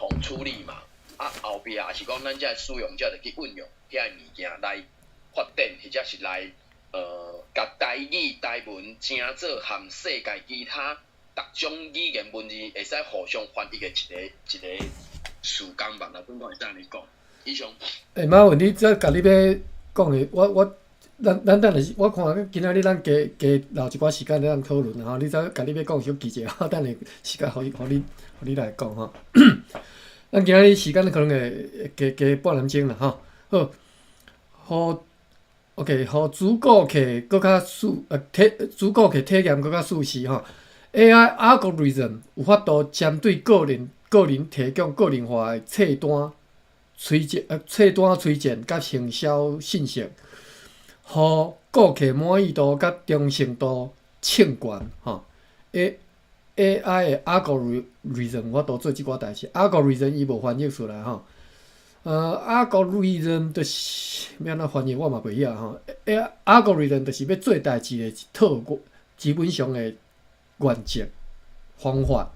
予處理嘛。啊，後壁也是講咱這使用者就去運用遐个物件來發展，或者是來共台語、台文成做含世界其他逐種語言文字會使互相翻譯的一个一个時間吧。若本講會使按呢講，以上。欸，馬文，你這共你欲講的，我我咱咱等下，我看今仔日咱加加留一寡時間咱討論吼。你這共你欲講小記者，我等下時間予予你予你來講吼。咱今仔日時間可能會加加半點鐘啦吼。好，予 OK，予主顧客閣較舒體主顧客體驗閣較舒適吼。AI algorithm 有法度針對個人個人提供個人化的冊單推薦冊單推薦佮行銷信息，予顧客滿意度佮忠誠度衝懸吼。AI 的 algorithm 有法度做這寡代誌，algorithm 伊無翻譯出來吼。Algorithm 就是欲按怎翻譯我嘛袂曉吼。Algorithm 就是欲做代誌的一套基本上的原則方法，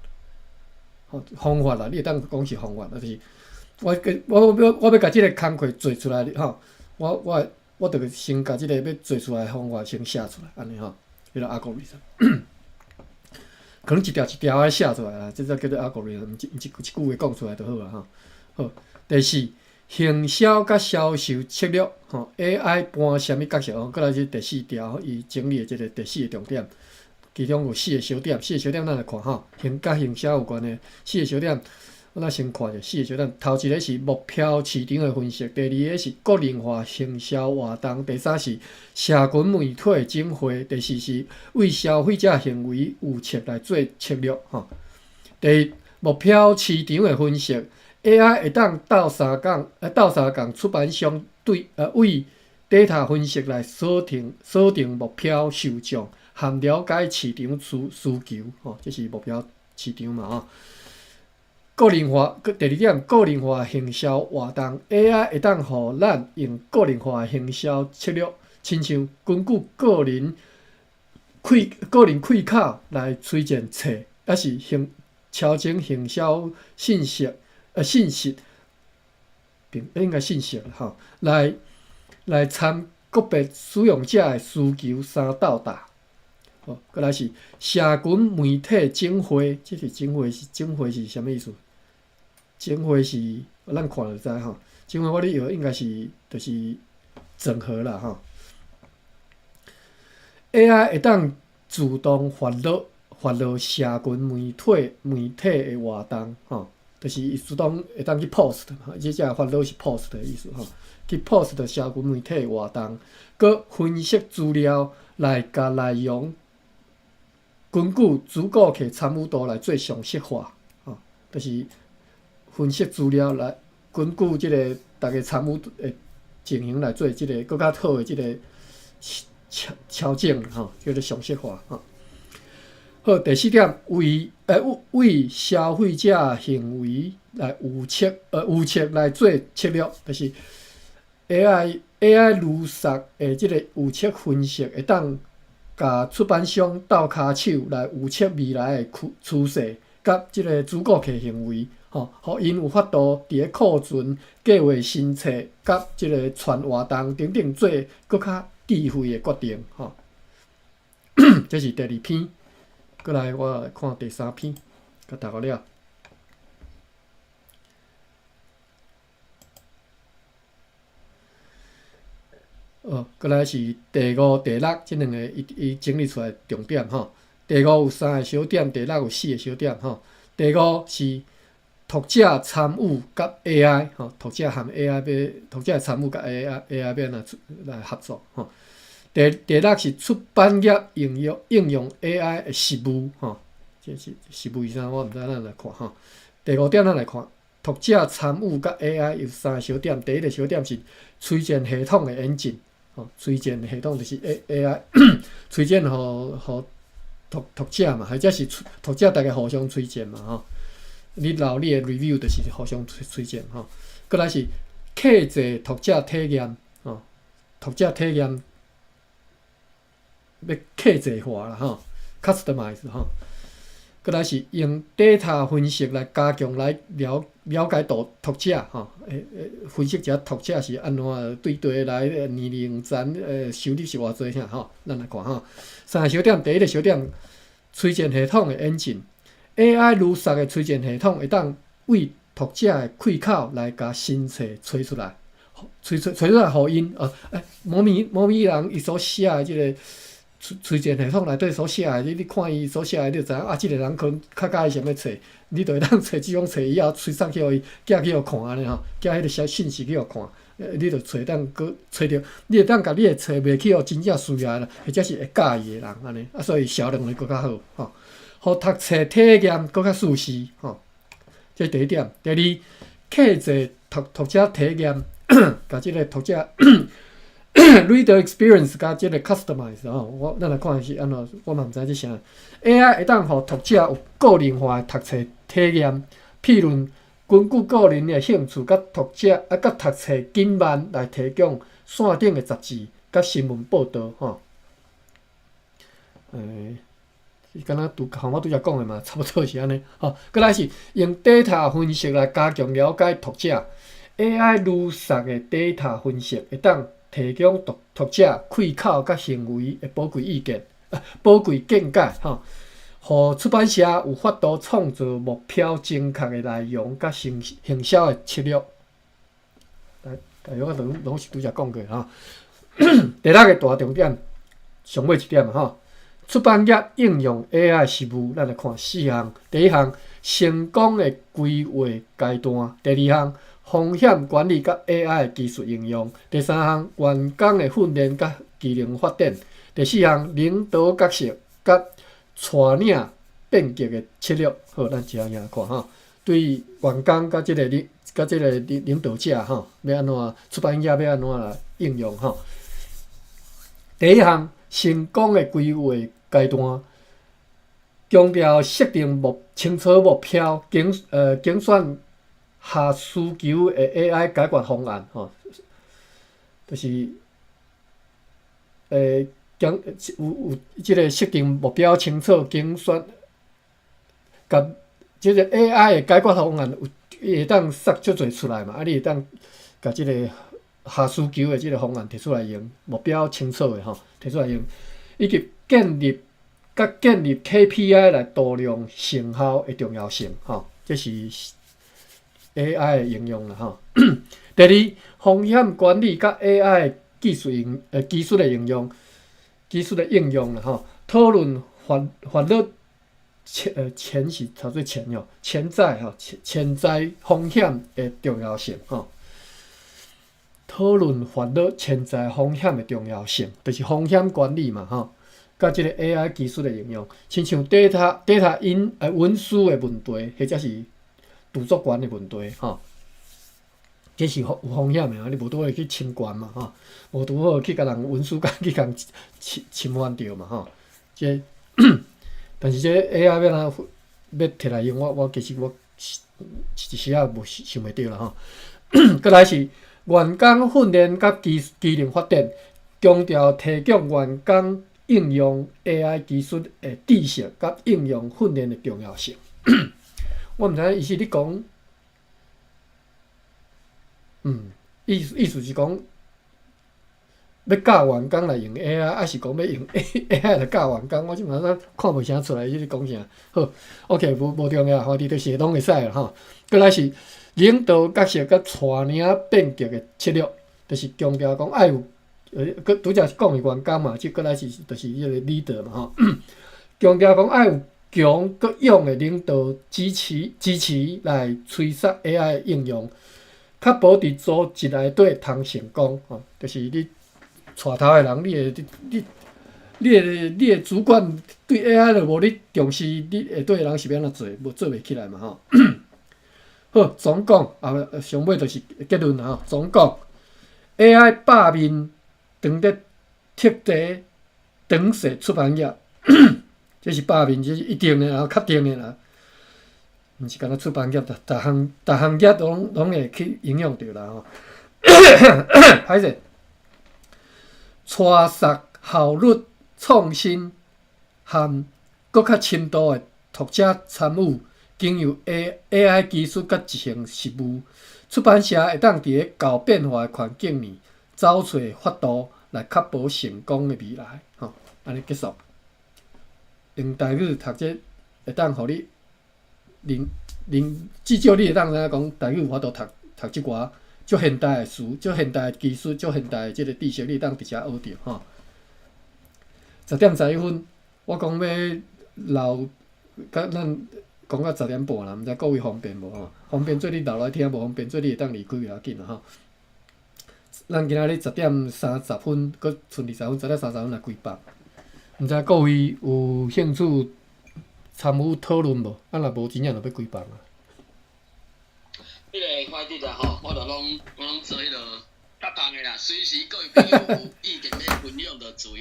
吼方法啦，你會當講是方法，就是我我我我欲共這个工課做出來吼，我我我著先共這个欲做出來的方法先寫出來，按呢吼，彼个 algorithm。可能一條一條仔寫出來啦，這才叫做 algorithm，毋是毋是一句話講出來就好啊吼。好，第四，行銷佮銷售策略吼，AI 扮啥物角色？閣來是第四條，伊整理的這个第四個重點，其中有四個小點，四個小點咱來看吼，行佮行銷有關的四個小點，咱先看著四個小點。頭一个是目標市場的分析，第二个是個人化行銷活動，第三是社群媒體整合，第四是為消費者行為預測來做策略吼。第一，目標市場的分析，AI 會當鬥相共，鬥相共出版商對為 data 分析來鎖定鎖定目標受眾，含了解市場需需求吼，這是目標市場嘛吼。個人化，第二點，個人化行銷活動，AI 會當予咱用個人化行銷策略，親像根據個人開個人開口來推薦冊，抑是行調整行銷信息信息，並應該信息吼，來來參個別使用者的需求三到達。好，閣來是社群媒體整合，這是整合是整合是啥物意思？整合是咱看就知吼，整合我咧用應該是就是整合啦吼。AI 會當自動發落發落社群媒體媒體的活動吼，就是伊自動會當去 post，這只發落是 post 的意思吼，去 post 社群媒體的活動，閣分析資料來共內容，根據主顧客參與度來做詳細化，吼，就是分析資料來根據這个逐家參與的情形來做這个閣較好的這个調調整吼，叫做詳細化吼。好，第四點，為為消費者行為來預測預測來做策略，就是 AI AI 預測的這个預測分析，會當共出版商鬥跤手來預測未來的趨趨勢，佮這个主顧客行為，吼，予𪜶有法度佇咧庫存、計劃新冊、佮這个傳活動等等做閣較智慧的決定吼。這是第二篇，過來我來看第三篇，佮讀予了。哦，過來是第五、第六這兩個伊伊整理出來重點吼。第五有三個小點，第六有四個小點吼。第五是讀者參與佮 AI 吼，讀者和 AI 欲讀者參與佮 AI 欲按怎來合作吼。第六是出版業應用應用 AI 的實務吼，這是實務是啥？我毋知，咱來看吼。第五點咱來看，讀者參與佮 AI 有三個小點。第一個小點是推薦系統的演進，吼，推薦系統就是 AI 推薦予予讀讀者嘛，或者是讀者逐家互相推薦嘛，吼。你留你的 review 就是互相推推薦吼。過來是客製讀者體驗，吼，讀者體驗欲客製化啦，吼，customize 吼。過來是用 data 分析來加強來了了解讀讀者，吼，欸欸分析一下讀者是按怎對佗來年齡層，收入是偌濟啥吼，咱來看吼。三個小點，第一個小點，推薦系統的演進，AI 預測的推薦系統會當為讀者的開口來共新冊揣出來，揣出揣出來予𪜶哦，欸，某物某物人伊所寫的這個推推薦系統內底所寫的，你你看伊所寫的，你就知影啊，這個人可能較佮意啥物冊，你就會當揣這種冊以後推送去予伊，寄去予看按呢吼，寄彼個小訊息去予看，你就揣當閣揣著，你會當共你的冊賣去予真正需要的人，或者是會佮意的人按呢，啊，所以銷量會閣較好吼，予讀冊體驗閣較舒適吼，這第一點。第二，客製讀讀者體驗，共這個讀者 reader experience 佮這個 customize 吼，我咱來看是按怎，我嘛毋知這啥。AI 會當予讀者有個人化的讀冊體驗，譬如根據個人的興趣佮讀者啊佮讀冊緊慢來提供線頂的雜誌佮新聞報導吼。欸，敢若拄和我拄才講的嘛，差不多是按呢吼。過來是用 data 分析來加強了解讀者，AI 預測的 data 分析會當提供讀讀者開口佮行為的寶貴意見、寶貴見解吼，予出版社有法度創造目標精確的內容佮行行銷的策略。大大約攏攏是拄才講過吼。第六個大重點，上尾一點吼，出版業應用 AI 實務，咱來看四項。第一項，成功的規劃階段；第二項，風險管理佮 AI 技術應用；第三項，員工的訓練佮技能發展；第四項，領導角色佮帶領變革的策略。好，咱一項項看吼。對員工佮這個領佮這個領領導者吼，欲按怎出版業欲按怎來應用吼？第一項，成功的規劃階段，強調設定目清楚目標，揀揀選合需求的 AI 解決方案吼，就是將有有這個設定目標清楚，揀選共這個 AI 的解決方案有會當殺足濟出來嘛？啊，你會當共這個合需求的這個方案提出來用，目標清楚的吼，提出來用，以及建立佮建立 KPI 來度量成效的重要性吼，這是 AI 的應用啦吼。第二，風險管理佮 AI 技術應技術的應用，技術的應用啦吼，討論法法律潛潛是讀做潛哦，潛在吼潛潛在風險的重要性吼。討論法律潛在風險的重要性，就是風險管理嘛吼。佮這個 AI 技術的應用，親像 data data 隱隱私的問題，或者是著作權的問題吼。這是有風險的啊！你無拄好去侵權嘛吼，無拄好去共人隱私共去共侵侵犯著嘛吼。這，但是這 AI 欲按怎欲提來用，我我其實我一時仔無想袂著啦吼。過來是員工訓練佮技技能發展，強調提供員工應用 AI 技術的知識佮應用訓練的重要性。我毋知影伊是咧講，意思意思是講，欲教員工來用 AI，抑是講欲用 AI 來教員工？我這馬上看無啥出來，你咧講啥？好，OK，無重要，反正就是攏會使啦吼。閣來是領導角色佮帶領變革的策略，就是強調講愛有，閣拄才是講的員工嘛，這閣來是就是彼個 leader 嘛吼。強調講愛有強閣勇的領導支持來催促 AI 應用，確保佇組織內底通成功吼，就是你帶頭的人，你的主管對 AI 都無咧重視，你下底的人是欲按怎做？無做袂起來嘛吼。好，總講啊，上尾就是結論啦吼。總講 AI 罷面當咧徹底轉世出版業，這是罷面，這是一定的啦，確定的啦。毋是干焦出版業，逐項業攏會去影響著啦吼。歹勢，帶速效率創新和閣較深度的讀者參與，經由 AI 技術佮執行實務，出版社會當佇咧高變化的環境裡，找揣法度來確保成功的未來。吼，按呢結束。用台語讀這會當予你認認，至少你會當知影講台語有法度讀讀這寡足現代的詞、足現代的技術、足現代的這個知識，你會當直接學著吼。10點11分，我講欲留，佮咱講到10點半啦，毋知各位方便無吼？方便做你留來聽，無方便做你會當離開袂要緊啦吼。咱今仔日10點30分，閣賰20分，10點30分來開放。毋知各位有興趣參與討論無？啊，若無真正就欲關放啊。彼个快滴啦吼，我就攏做彼个較放的啦，隨時各位朋友有意見欲分享，就自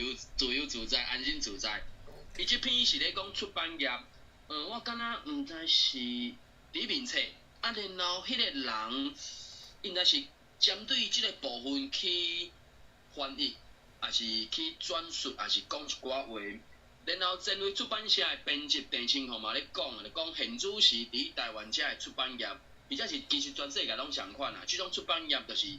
由自在，安心自在。伊這篇是咧講出版業，我敢若毋知是佇面冊，啊，然後彼個人應該是針對這个部分去翻譯，抑是去轉述，抑是講一寡話。然後前衛出版社的編輯鄭清鳳嘛咧講，就講現此時佇台灣遮的出版業，而且是其實全世界攏仝款啊。這種出版業就是，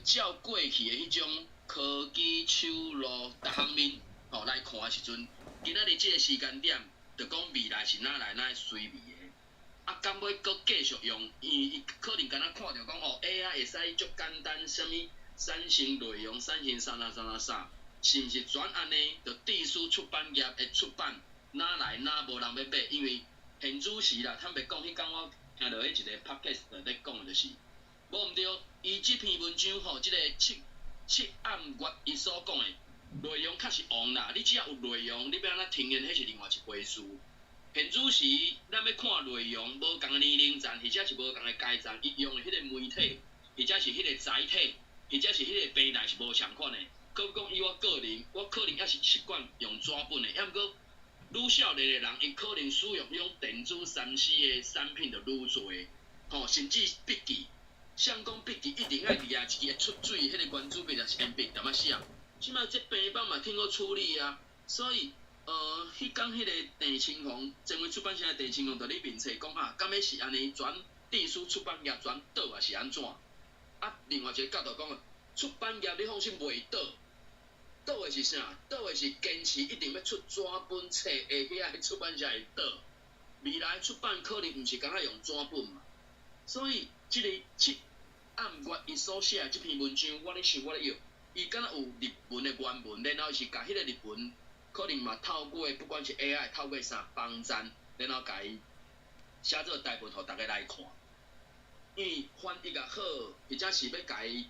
照過去的彼種科技手路逐項面吼來看的時陣，今仔日這个時間點，就講未來是哪來哪會隨味的。啊，敢欲閣繼續用？因為伊可能敢若看著講哦，AI 會使足簡單，啥物產生內容，產生啥啥啥啥啥，是毋是全按呢？就致使出版業的出版哪來哪無人欲買？因為現此時啦，坦白講，彼工我聽著彼一个 podcast 咧講的就是，無毋對，伊這篇文章吼，這个七七暗月伊所講的內容確實王啦，你只要有內容，你欲按怎呈現，彼是另外一回事。現此時，咱欲看內容，無仝的年齡層，或者是無仝的階層，伊用的彼个媒體，或者是彼個載體，或者是彼個平台是無仝款的。閣講以我個人，我可能猶是習慣用紙本的，抑毋過愈少年的人，伊可能使用彼種電子3C 的產品就愈濟，吼，甚至筆記，啥人講筆記一定愛佇遐一支會出水，彼个原子筆抑是鉛筆踮仔寫。這擺這平板嘛挺好處理啊，所以，彼工彼个鄭清鳳，前衛出版社的鄭清鳳佇咧面冊講啊，敢欲是按呢全致使出版業全倒抑是按怎？啊，另外一個角度講，出版業你放心袂倒，倒的是啥？倒的是堅持一定欲出紙本冊的遐個出版社會倒。未來出版可能毋是干焦用紙本嘛，所以這個七暗月伊所寫的這篇文章，我咧想我咧臆，伊敢若有日文的原文，然後是共彼個日文，可能嘛透過不管是 AI 透過啥網站，然後共伊寫做台文，予逐家來看。因為翻譯也好，或者是欲共伊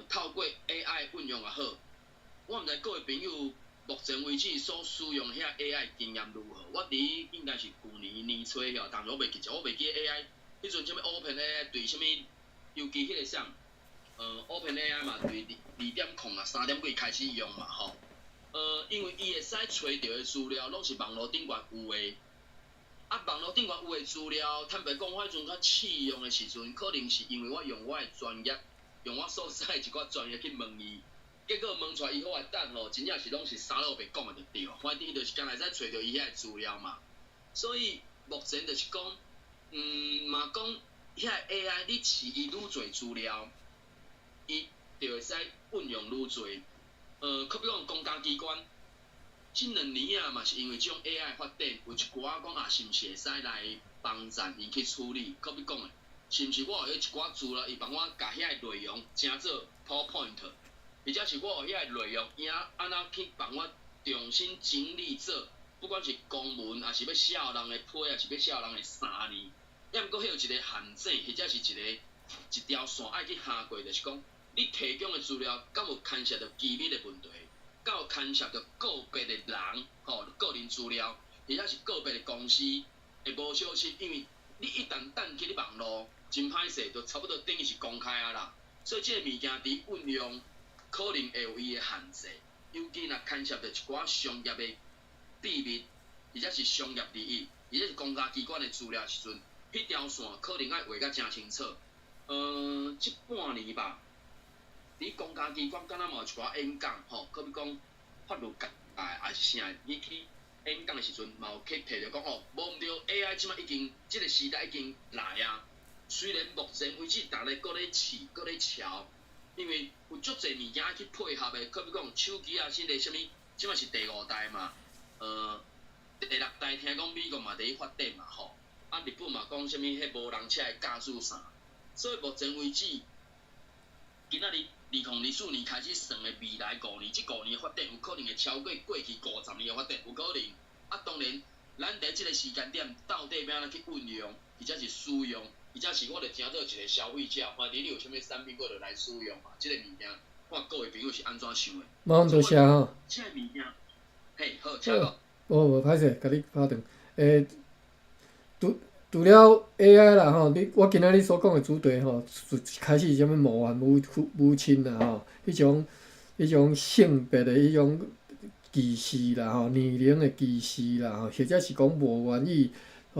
透過 AI 運用也好，我毋知各位朋友目前為止所使用遐 AI 經驗如何？我佇應該是舊年年初遐，當時我袂記得，我袂記得 AI 彼陣啥物 OpenAI 對啥物，尤其彼個啥，OpenAI 嘛對2.0啊3點幾開始用嘛吼。因為伊會使揣著的資料攏是網路頂懸有的，啊，網路頂懸有的資料，坦白講，我彼陣較試用的時陣，可能是因為我用我的專業，用我所知的一寡專業去問伊，結果問出來伊予我的答案吼，真正是攏是啥都白講的就對，反正伊就是敢若會使揣著伊遐的資料嘛。所以目前就是講，嘛講遐 AI 你飼伊愈濟資料，伊就會使運用愈濟。可比講公家機關，這兩年啊嘛是因為這種 AI 發展，有一寡講啊，是毋是會使來幫贊𪜶去處理？可比講的，是毋是我有彼一寡資料，伊幫我共遐个內容成做 PowerPoint，或者是我有遐个內容，伊按怎去幫我重新整理做，不管是公文，抑是欲寫予人的批，抑是欲寫予人的三年，抑毋過彼有一個陷阱，或者是一個一條線愛去跨過，就是講你提供的資料敢有牽涉著機密的問題，敢有牽涉著個別的人，吼，個人資料，或者是個別的公司會無小心，因為你一旦彈去咧網路，真歹勢，就差不多等於是公開啊啦。所以這个物件佇運用，可能會有伊的限制，尤其若牽涉著一寡商業的秘密，或者是商業利益，或者是公家機關的資料時陣，彼條線可能愛畫甲誠清楚。這半年吧，佇公家機關敢若嘛有一寡演講，吼，可比講法律界抑是啥，你去演講的時陣，嘛有去提著講哦，無毋對，AI 這擺已經這个時代已經來啊。雖然目前為止，逐个閣咧試，閣咧喬，因為有足濟物件愛去配合的，可比講手機啊，新的啥物，這擺是第五代嘛，第六代聽講美國嘛佇咧發展嘛，吼，啊日本嘛講啥物彼無人車的駕駛啥，所以目前為止，今仔日2024年開始算的未來五年，這五年的發展有可能會超過過去50年的發展，有可能。啊，當然，咱佇這个時間點到底欲按怎去運用，或者是使用，或者是我著成做一個消費者，反正你有啥物產品，我就來使用嘛。這个物件，看各位朋友是按怎想的？無多謝吼。這个物件，嘿，好，請講。無無歹勢，共你打斷。除了 AI 啦吼，你我今仔日所講的主題吼，就開始啥物冒犯、侮辱啦吼，彼種性別的彼種歧視啦吼，年齡的歧視啦吼，或者是講無願意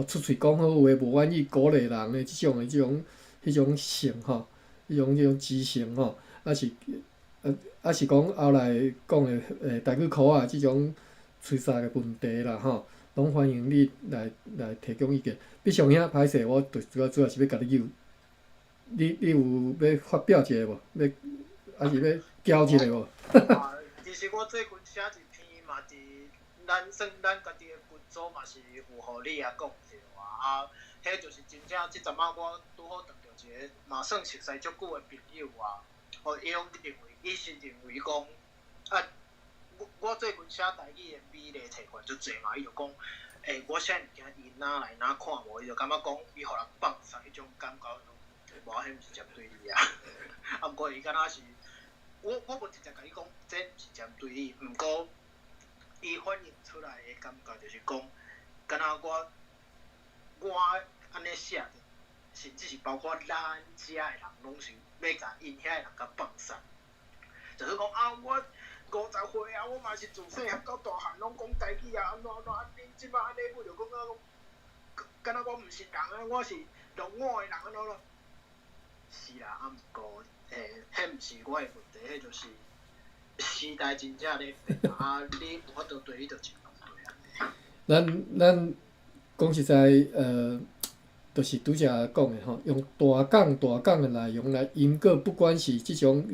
出喙講好話，無願意鼓勵人的這種的這種彼種性吼，彼種知性吼，抑是講後來講的台語科仔這種吹沙的問題啦吼，攏歡迎你來提供意見。必上兄歹勢，我就主要是欲共你揪，你有欲發表一下無？欲抑是欲交一下無？啊，其實我最近寫一篇嘛，佇咱算咱家己的群組嘛是有予你也講著啊。啊，彼就是真正這陣仔我拄好遇著一個嘛算熟似足久的朋友啊。哦，伊攏認為，伊是認為講，啊，我最近寫台語的比例提懸足濟嘛，伊就講，我寫物件伊哪來哪看無，伊就感覺講伊予人放鬆彼種感覺，無，彼毋是針對你啊。啊，毋過伊敢若是，我無直接共伊講，這毋是針對你，毋過伊反映出來的感覺就是講，敢若我按呢寫著，甚至是包括咱遮的人，攏是欲共𪜶遐的人共放鬆。就是講啊，我50歲啊，我嘛是自細漢到大漢攏講台語啊，按怎按怎，啊恁這擺按呢母就講啊，敢若我毋是人啊，我是落伍的人按怎怎。是啦，啊毋過，彼毋是我的問題，彼就是時代真正咧變啊，你有法度對你就盡量對啊。咱講實在，就是拄才講的吼，用大講大講的內容來引過，不管是這種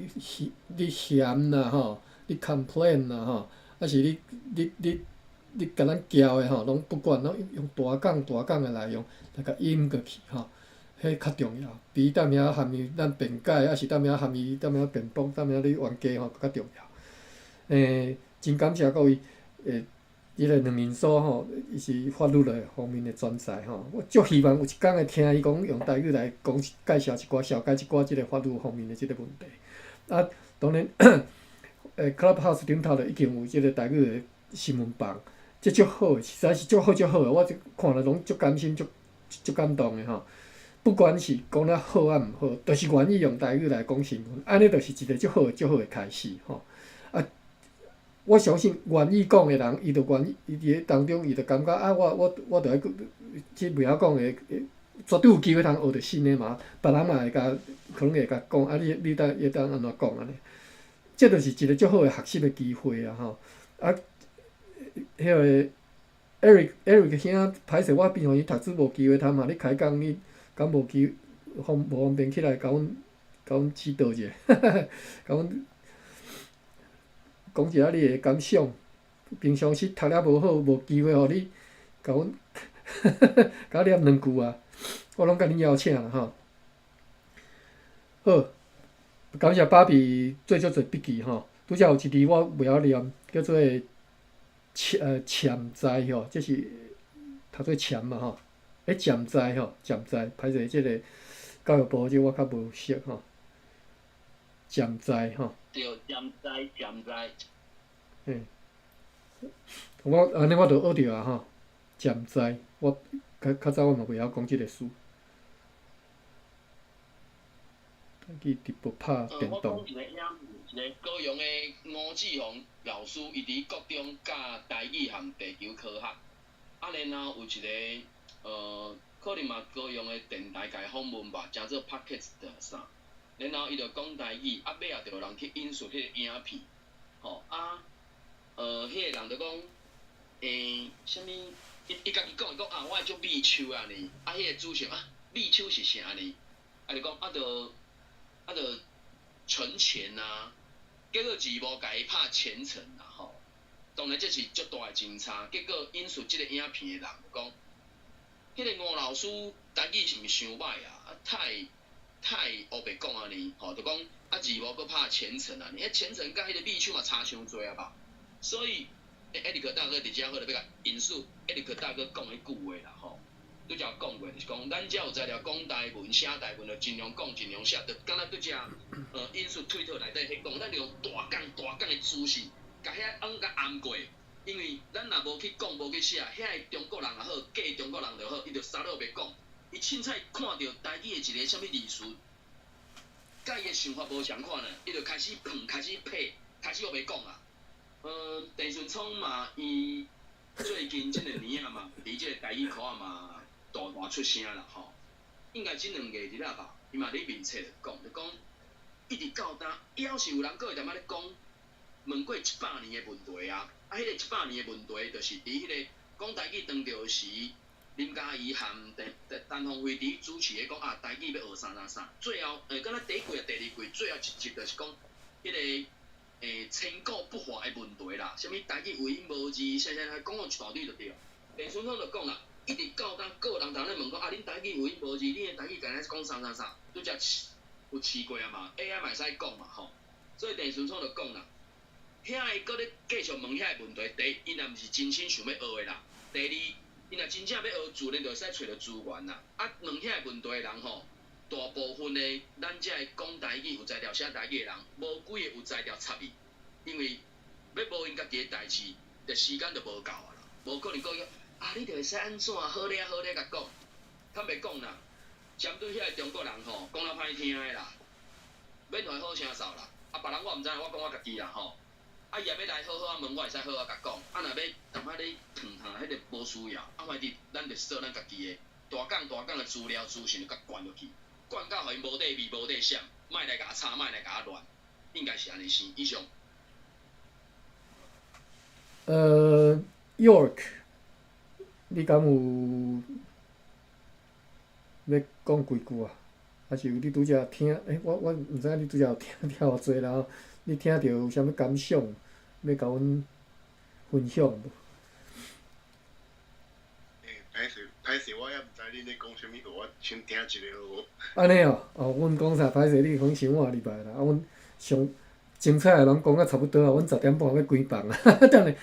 你嫌啦吼，你 complain 啦吼，抑是你共咱撬的吼，攏不管，攏用大講大講的內容來共引過去吼，彼較重要，比踮遐含伊咱辯解，抑是踮遐含伊踮遐辯駁，踮遐咧冤家吼，閣較重要。真感謝各位，這个兩人所吼，伊是法律的方面的專才吼，我足希望有一工會聽伊講用台語來講介紹一寡、紹介一寡這个法律方面的這个問題。啊，當然，Clubhouse 頂頭就已經有這个台語的新聞房，這足好的，實在是足好足好的，我這看了攏足甘心、足足感動的吼。不管是講得好抑毋好，就是願意用台語來講新聞，按呢就是一个足好的、足好的開始吼。啊，我相信願意講的人，伊就願意，伊佇咧當中，伊就感覺啊，我著愛這袂曉講的，絕對有機會通學著新的嘛。別人嘛會共可能會共講，啊，你會當按怎講按呢？這就是一个足好的學習的機會啊！吼，啊，彼个 Eric 兄歹勢，我平常時讀書無機會通嘛，你開講你敢無機方無方便起來共阮共阮指導者，共阮講一下你的感想。平常時讀了無好，無機會予你共阮共我念兩句啊，我攏共你邀請啦吼。好，感謝芭比做足濟筆記吼。拄才有一字我袂曉念，叫做潛在吼，這是讀做潛嘛吼。欸，潛在吼，潛在，歹勢這个教育部這我較無熟吼。潛在吼。對，潛在，潛在。嘿，我按呢我就學著啊吼。潛在，我較較早我嘛袂曉講這个詞。去直播拍電動。我講一個影片，一個高雄的吳志宏老師，伊佇國中教台語含地球科學，啊，然後有一個可能嘛高雄的電台共伊訪問吧，成做 Podcast 啥，然後伊就講台語，啊，尾仔就有人去引述彼个影片，吼啊，彼个人就講，啥物？伊家己講，伊講啊，我會做秘書啊呢，啊，彼个主持人啊，秘書是啥呢？啊，就講啊，就。啊，就存錢啊，結果字幕共伊拍虔誠啦吼，當然這是足大的真差。結果引述這个影片的人就講，彼个吳老師台語是毋是傷歹啊？啊，太太烏白講按呢吼，就講啊字幕閣拍虔誠啊，彼虔誠佮彼个秘書嘛差傷濟啊吧？所以，艾利克大哥佇遮好就欲共引述艾利克大哥講彼句話啦吼。拄才有講過，就是講咱遮有才調講台文、寫台文，就盡量講、盡量寫，就敢若拄才引述推特內底彼講，咱就用大港大港的資訊，共遐尪共掩過。因為咱若無去講、無去寫，遐个中國人也好，假中國人就好，伊就啥都袂講。伊凊彩看著台語的一個啥物字詞，佮伊的想法無仝款呢，伊就開始噴、開始批、開始烏白講啊。鄭順聰嘛，伊最近這兩年仔嘛，佇這個台語科仔嘛。大大出聲啦吼，應該這兩個日仔吧，伊嘛佇面冊就講，就講一直到今，猶是有人閣會踮遐咧講，問過一百年的問題啊，啊，彼個一百年的問題，就是佇彼个講台語當著時，林佳儀和陳陳鴻輝佇主持咧講啊，台語欲學啥啥啥，最後敢若第一季抑第二季，最後一集就是講彼个千古不化的問題啦，啥物台語有音無字，啥啥啥，講了一大堆就對。鄭順聰就講啦。一直到今，閣有人佇咧問講啊，恁台語有音無字？恁的台語敢若講啥啥啥？拄才試有試過啊嘛，AI 嘛會使講嘛吼。所以鄭順聰就講啦，遐个閣咧繼續問遐个問題，第一，𪜶若毋是真心想欲學的啦；第二，𪜶若真正欲學，自然就會使揣著資源啦。啊，問遐个問題的人吼，大部分的咱遮的講台語有才調寫台語的人，無幾個有才調插伊，因為欲無𪜶家己的代誌，就時間就無夠啊啦，無可能閣。啊！你著會使按怎好咧好咧共講，坦白講啦，針對遐个中國人吼，講較歹聽的啦，免予伊好聲掃啦。啊，別人我毋知，我講我家己啦吼。啊，伊若欲來好好仔問，我會使好好共講。啊，若欲踮遐咧騰騰，彼个無需要。啊，反正咱就做咱家己的，大港大港的資料資訊就共灌落去，灌到予𪜶無底味無底閃，莫來共我吵，莫來共我亂，應該是按呢生。以上。York。你敢有欲講幾句啊？還是你拄才聽？欸，我毋知影你拄才有聽聽偌濟啦吼？你聽著有啥物感想，欲共阮分享無？欸，歹勢歹勢，我猶毋知恁咧講啥物，我先聽一下好無？按呢哦，哦，阮講啥歹勢，你可能先換入來啦。啊，阮上精彩的攏講甲差不多啊，阮10點半欲關房啊。等下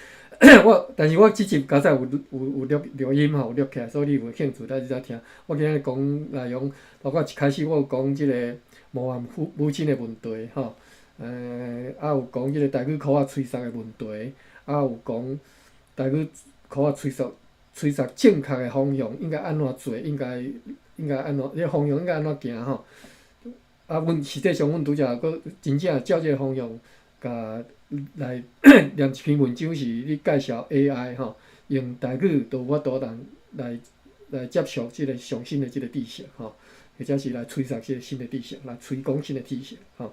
我，但是我這集剛才有有有錄錄音吼，有錄起來，所以你有興趣，咱再聽。我今日講內容，包括一開始我有講這个無含父母親的問題吼，啊有講這个台語科仔催殺的問題，啊有講台語科仔催殺催殺正確的方向應該按怎做，應該應該按怎，這个方向應該按怎行吼。啊，阮實際上阮拄才閣真正照這个方向，共來念一篇文章是咧介紹 AI 吼，用台語都有法度人來來接觸這个上新的這个知識吼，或者是來催殺這个新的知識，來推廣新的知識吼。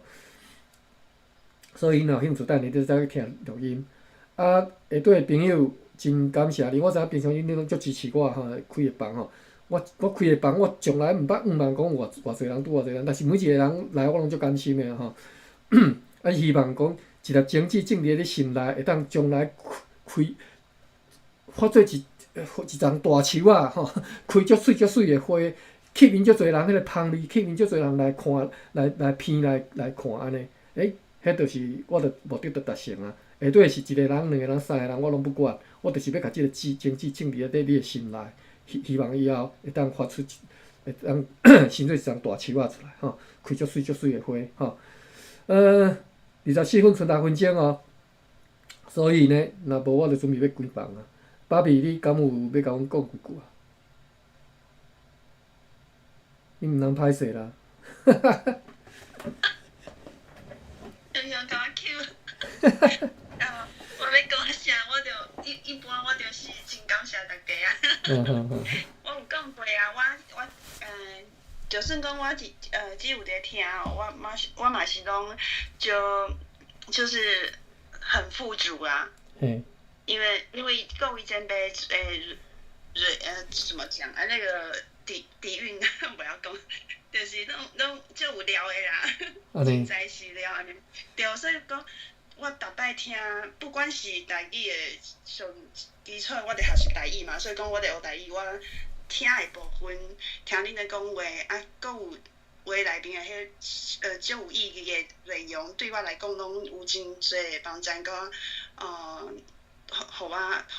所以你若有興趣，等下你再去聽錄音。啊，下底的朋友真感謝你，我知影平常時你攏足支持我吼，開個房吼。我開個房，我從來毋捌向望講有偌偌濟人拄偌濟人，但是每一個人來我攏足甘心的吼。啊，希望講一粒種子種佇你心內，會當將來開發做一叢大樹仔吼，開足媠足媠的花，吸引足濟人彼個芳味，吸引足濟人來看，來鼻來看按呢。欸，彼就是我的目的就達成啊。下底是一個人、兩個人、三個人，我攏不管，我就是欲共這個種種子種佇咧你的心內，希望以後會當發出，會當生做一叢大樹仔出來吼，開足媠足媠的花吼。24分賰6分鐘哦，所以呢，若無我就準備欲關房啊。芭比，你敢有欲共阮講幾句啊？你毋通歹勢啦。常常共我 cue。啊，我欲講啥，我就一般我就是真感謝大家啊。我有講過啊，我就算講我只有佇聽哦，我嘛是攏就是很富足啊。因為各位前輩怎麼講啊？那個底蘊不要講，就是攏足有料的啦，真材實料按呢。對，所以講我逐擺聽，不管是台語的上基礎，我佇學習台語嘛，所以講我佇學台語，我聽的部分，聽恁咧講話，啊，閣有話內面的彼足有意義的內容，對我來講攏有真濟的幫助，佮予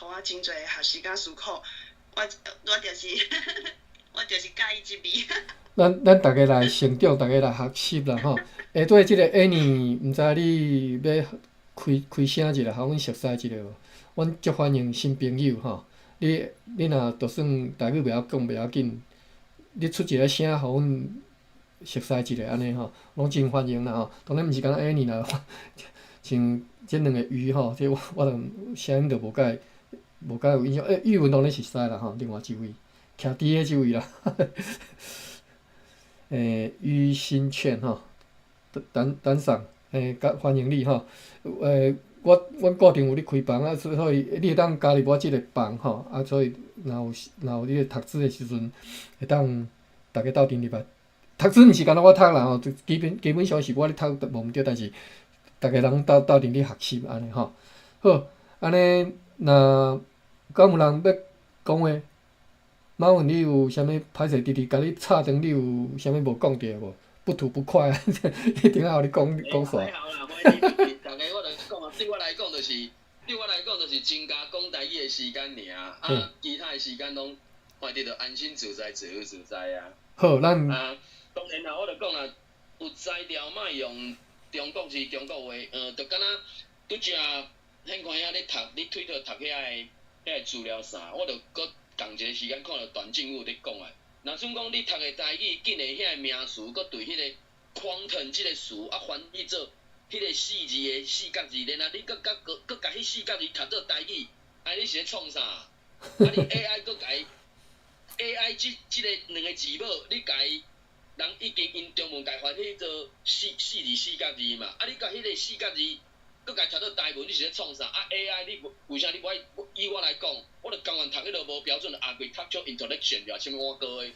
我真濟學習佮思考。我就是佮意這味。咱逐家來成長，逐家來學習啦吼。下底這個 Annie，毋知你欲開開聲一下，予阮熟似一下無？阮足歡迎新朋友吼。你若就算台語袂曉講，袂要緊，你出一個聲，予阮熟似一下按呢吼，攏真歡迎啦吼。當然毋是干焦 Annie 啦，像這兩個魚吼，這我就聲音就無介有印象。欸，玉文當然熟似啦吼，另外一位徛佇的這位啦。欸，于新勸吼，等等上，欸，歡迎你吼。欸，阮固定有咧開房啊，所以你會當加入我這個房吼，啊，所以若有你咧讀書的時陣，會當逐家鬥陣入來。讀書毋是干焦我讀啦吼，基本上是我咧讀無毋對，但是逐家人鬥陣咧學習按呢吼。好，按呢若敢有人欲講話？馬文，你有啥物歹勢？直直共你插斷，你有啥物無講著無？不吐不快，一定愛予你講講煞。還好啦，逐家我就講啊，對我來講就是增加講台語的時間爾，啊，其他的時間攏反正就安心自在，自由自在啊。好，咱啊，當然啦，我就講啦，有才調莫用中國字、中國話，就敢若拄才彼看遐咧讀，你推特讀遐個資料啥，我就閣仝一個時間看著段政府咧講啊。若算講你讀的台語，竟然遐個名詞，閣對彼個 quantum 這個詞啊翻譯做彼個四字的四角字，然後你閣閣閣閣共彼四角字讀做台語，啊你是咧創啥？啊你 AI 閣共伊 AI 這個兩個字母，你共伊人已經𪜶中文共翻譯做四字四角字嘛，啊你共彼個四角字閣共讀做台文，你是咧創啥？啊 AI 你為啥你無愛？以我來講，我就甘願讀彼個無標準的 architectural intelligence 啊，啥物碗糕的，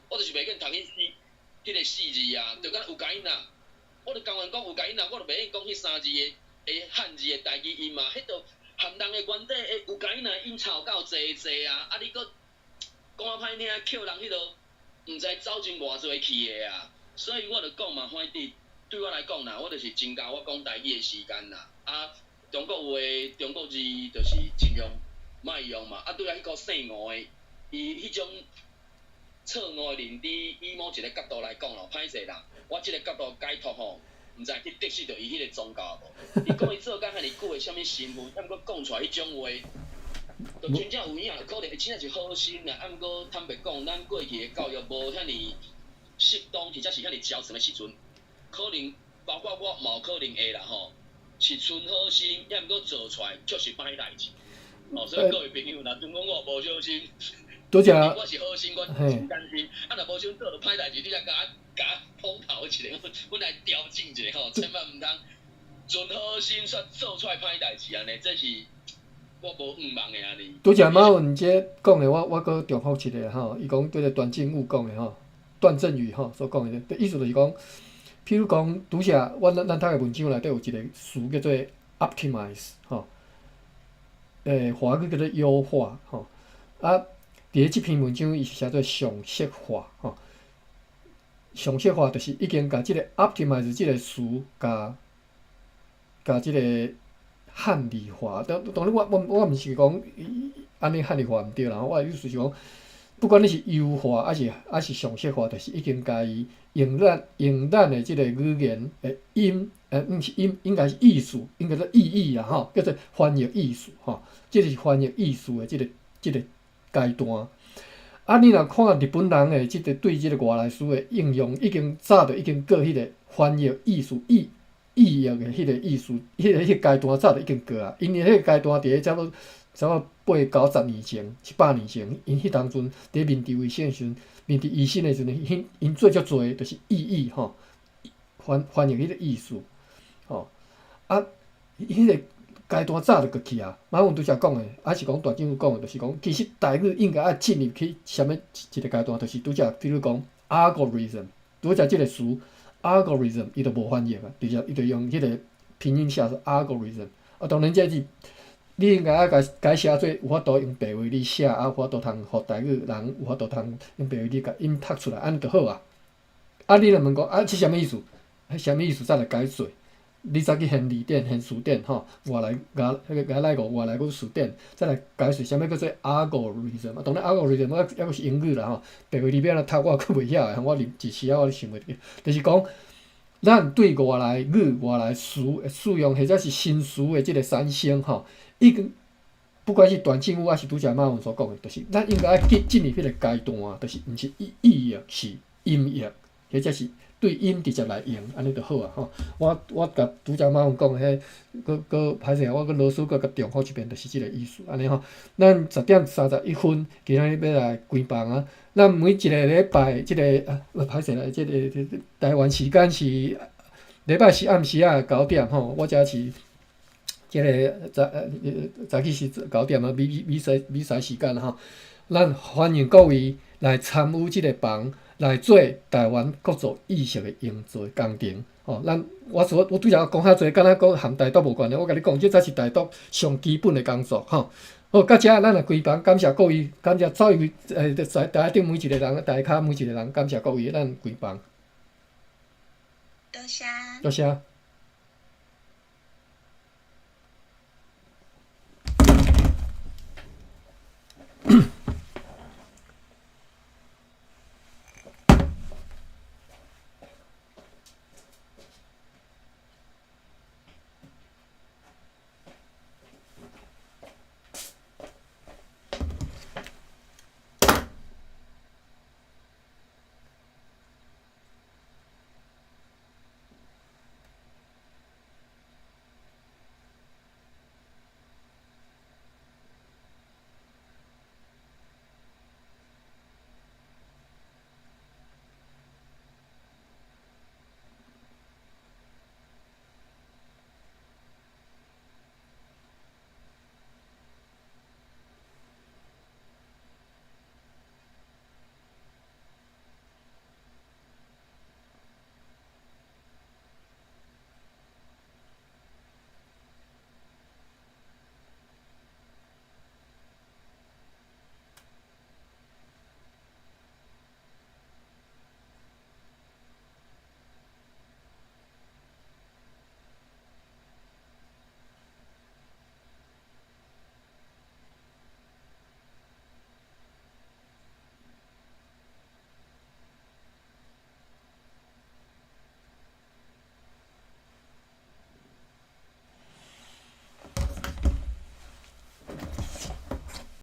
我就是袂願讀彼個四字啊，就敢若有共𪜶啊，我就甘願講有共𪜶啊，我就袂願講彼三字的漢字的台語音啊，彼就含人的原底的有共𪜶啊音差有夠濟濟啊，啊你閣講較歹聽，扣人彼落毋知走進偌濟去的啊，所以我就講嘛，反正對我來講啦，我就是增加我講台語的時間啦，啊，中國話、中國字就是盡量莫用嘛，啊，對啊，彼個姓吳的，伊彼種錯誤的認知，以某一個角度來講咯，歹勢啦，我這個角度解讀吼，毋知去得失著伊彼個宗教無？伊講伊做工遐爾久的啥物身份，啊，毋過講出來彼種話，就真正有影，可能伊真正是好心啦，啊，毋過坦白講，咱過去的教育無遐爾適當，或者是遐爾周全的時陣，可能包括我嘛有可能會啦吼，是存好心，抑毋過做出來卻是歹代誌。哦，所以各位朋友，若陣講我無小心，拄才我是好心，我真甘心，啊，若無小心做著歹代誌，你才共我碰頭一下，阮來調整一下吼，千萬毋通存好心煞做出來歹代誌按呢，這是我無向望的按呢。拄才馬文這講的，我閣重複一下吼，伊講對個段正武講的吼，段正宇吼所講的，意思就是講，譬如講拄才阮咱讀的文章內底有一個詞叫做 optimize 吼，華語叫做優化吼，啊，佇咧這篇文章伊是寫做常識化吼，常識化就是已經共這個 optimize 這個詞，共這個漢字化，當當然我毋是講按呢漢字化毋對啦，我的意思是講，不管你是優化抑是常識化，就是已經共伊用咱的這個語言的音，毋是音，應該是意思，應該說意義啦吼，叫做翻譯意思吼，這是翻譯意思的這個階段。啊，你若看日本人的這個對這個外來詞的應用，已經早就已經過彼個翻譯意思意譯的彼個意思，彼個階段早就已經過啊。𪜶的彼個階段佇咧差不多八九十年前、100年前，𪜶彼當陣佇明治維新的時陣，明治維新的時陣，𪜶做足濟就是意譯吼，翻譯彼個意思，吼啊，彼個階段早就過去啊。馬文拄才講的，抑是講大政府講的，就是講其實台語應該愛進入去啥物一個階段，就是拄才比如講 algorithm，拄才這個詞 algorithm 伊就無翻譯啊，直接伊就用彼個拼音寫做 algorithm。啊，當然這是你應該愛共改寫做有法度用白話字寫，啊，有法度通予台語人有法度通用白話字共音讀出來，按呢就好啊。啊，你若問講啊，這啥物意思？彼啥物意思？再來解說。你再去翻字典、翻詞典吼，外來外彼個外來語、外來語詞典，再來解釋啥物叫做 algorithm。啊，當然 algorithm 猶閣是英語啦吼，白話字欲按怎讀我閣袂曉的，我一時仔我想袂著。就是講，咱對外來語、外來詞的使用，或者是新詞的這個產生吼，已經不管是段正武抑是拄才馬文所講的，就是咱應該愛進入彼個階段，就是毋是意譯，是音譯，或者是對音直接來用，按呢就好啊吼。我共拄才馬文講的彼，閣閣歹勢啊，我閣老師閣共重複一遍，就是這個意思，按呢吼。咱10點31分，今仔日欲來關房啊。咱每一個禮拜，這個啊，歹勢啦，這個台灣時間是禮拜四暗時仔9點吼，我遮是這個早起是九點啊，美西時間吼。咱歡迎各位來參與這個房，來做台灣國族意識的營造工程。吼，咱我說我拄才講遐濟，敢若講和台獨無關係，我共你講，這才是台獨上基本的工作吼。好，到遮咱來關房，感謝各位，感謝所有在台頂每一個人，台跤每一個人，感謝各位，咱關房。多謝。多謝。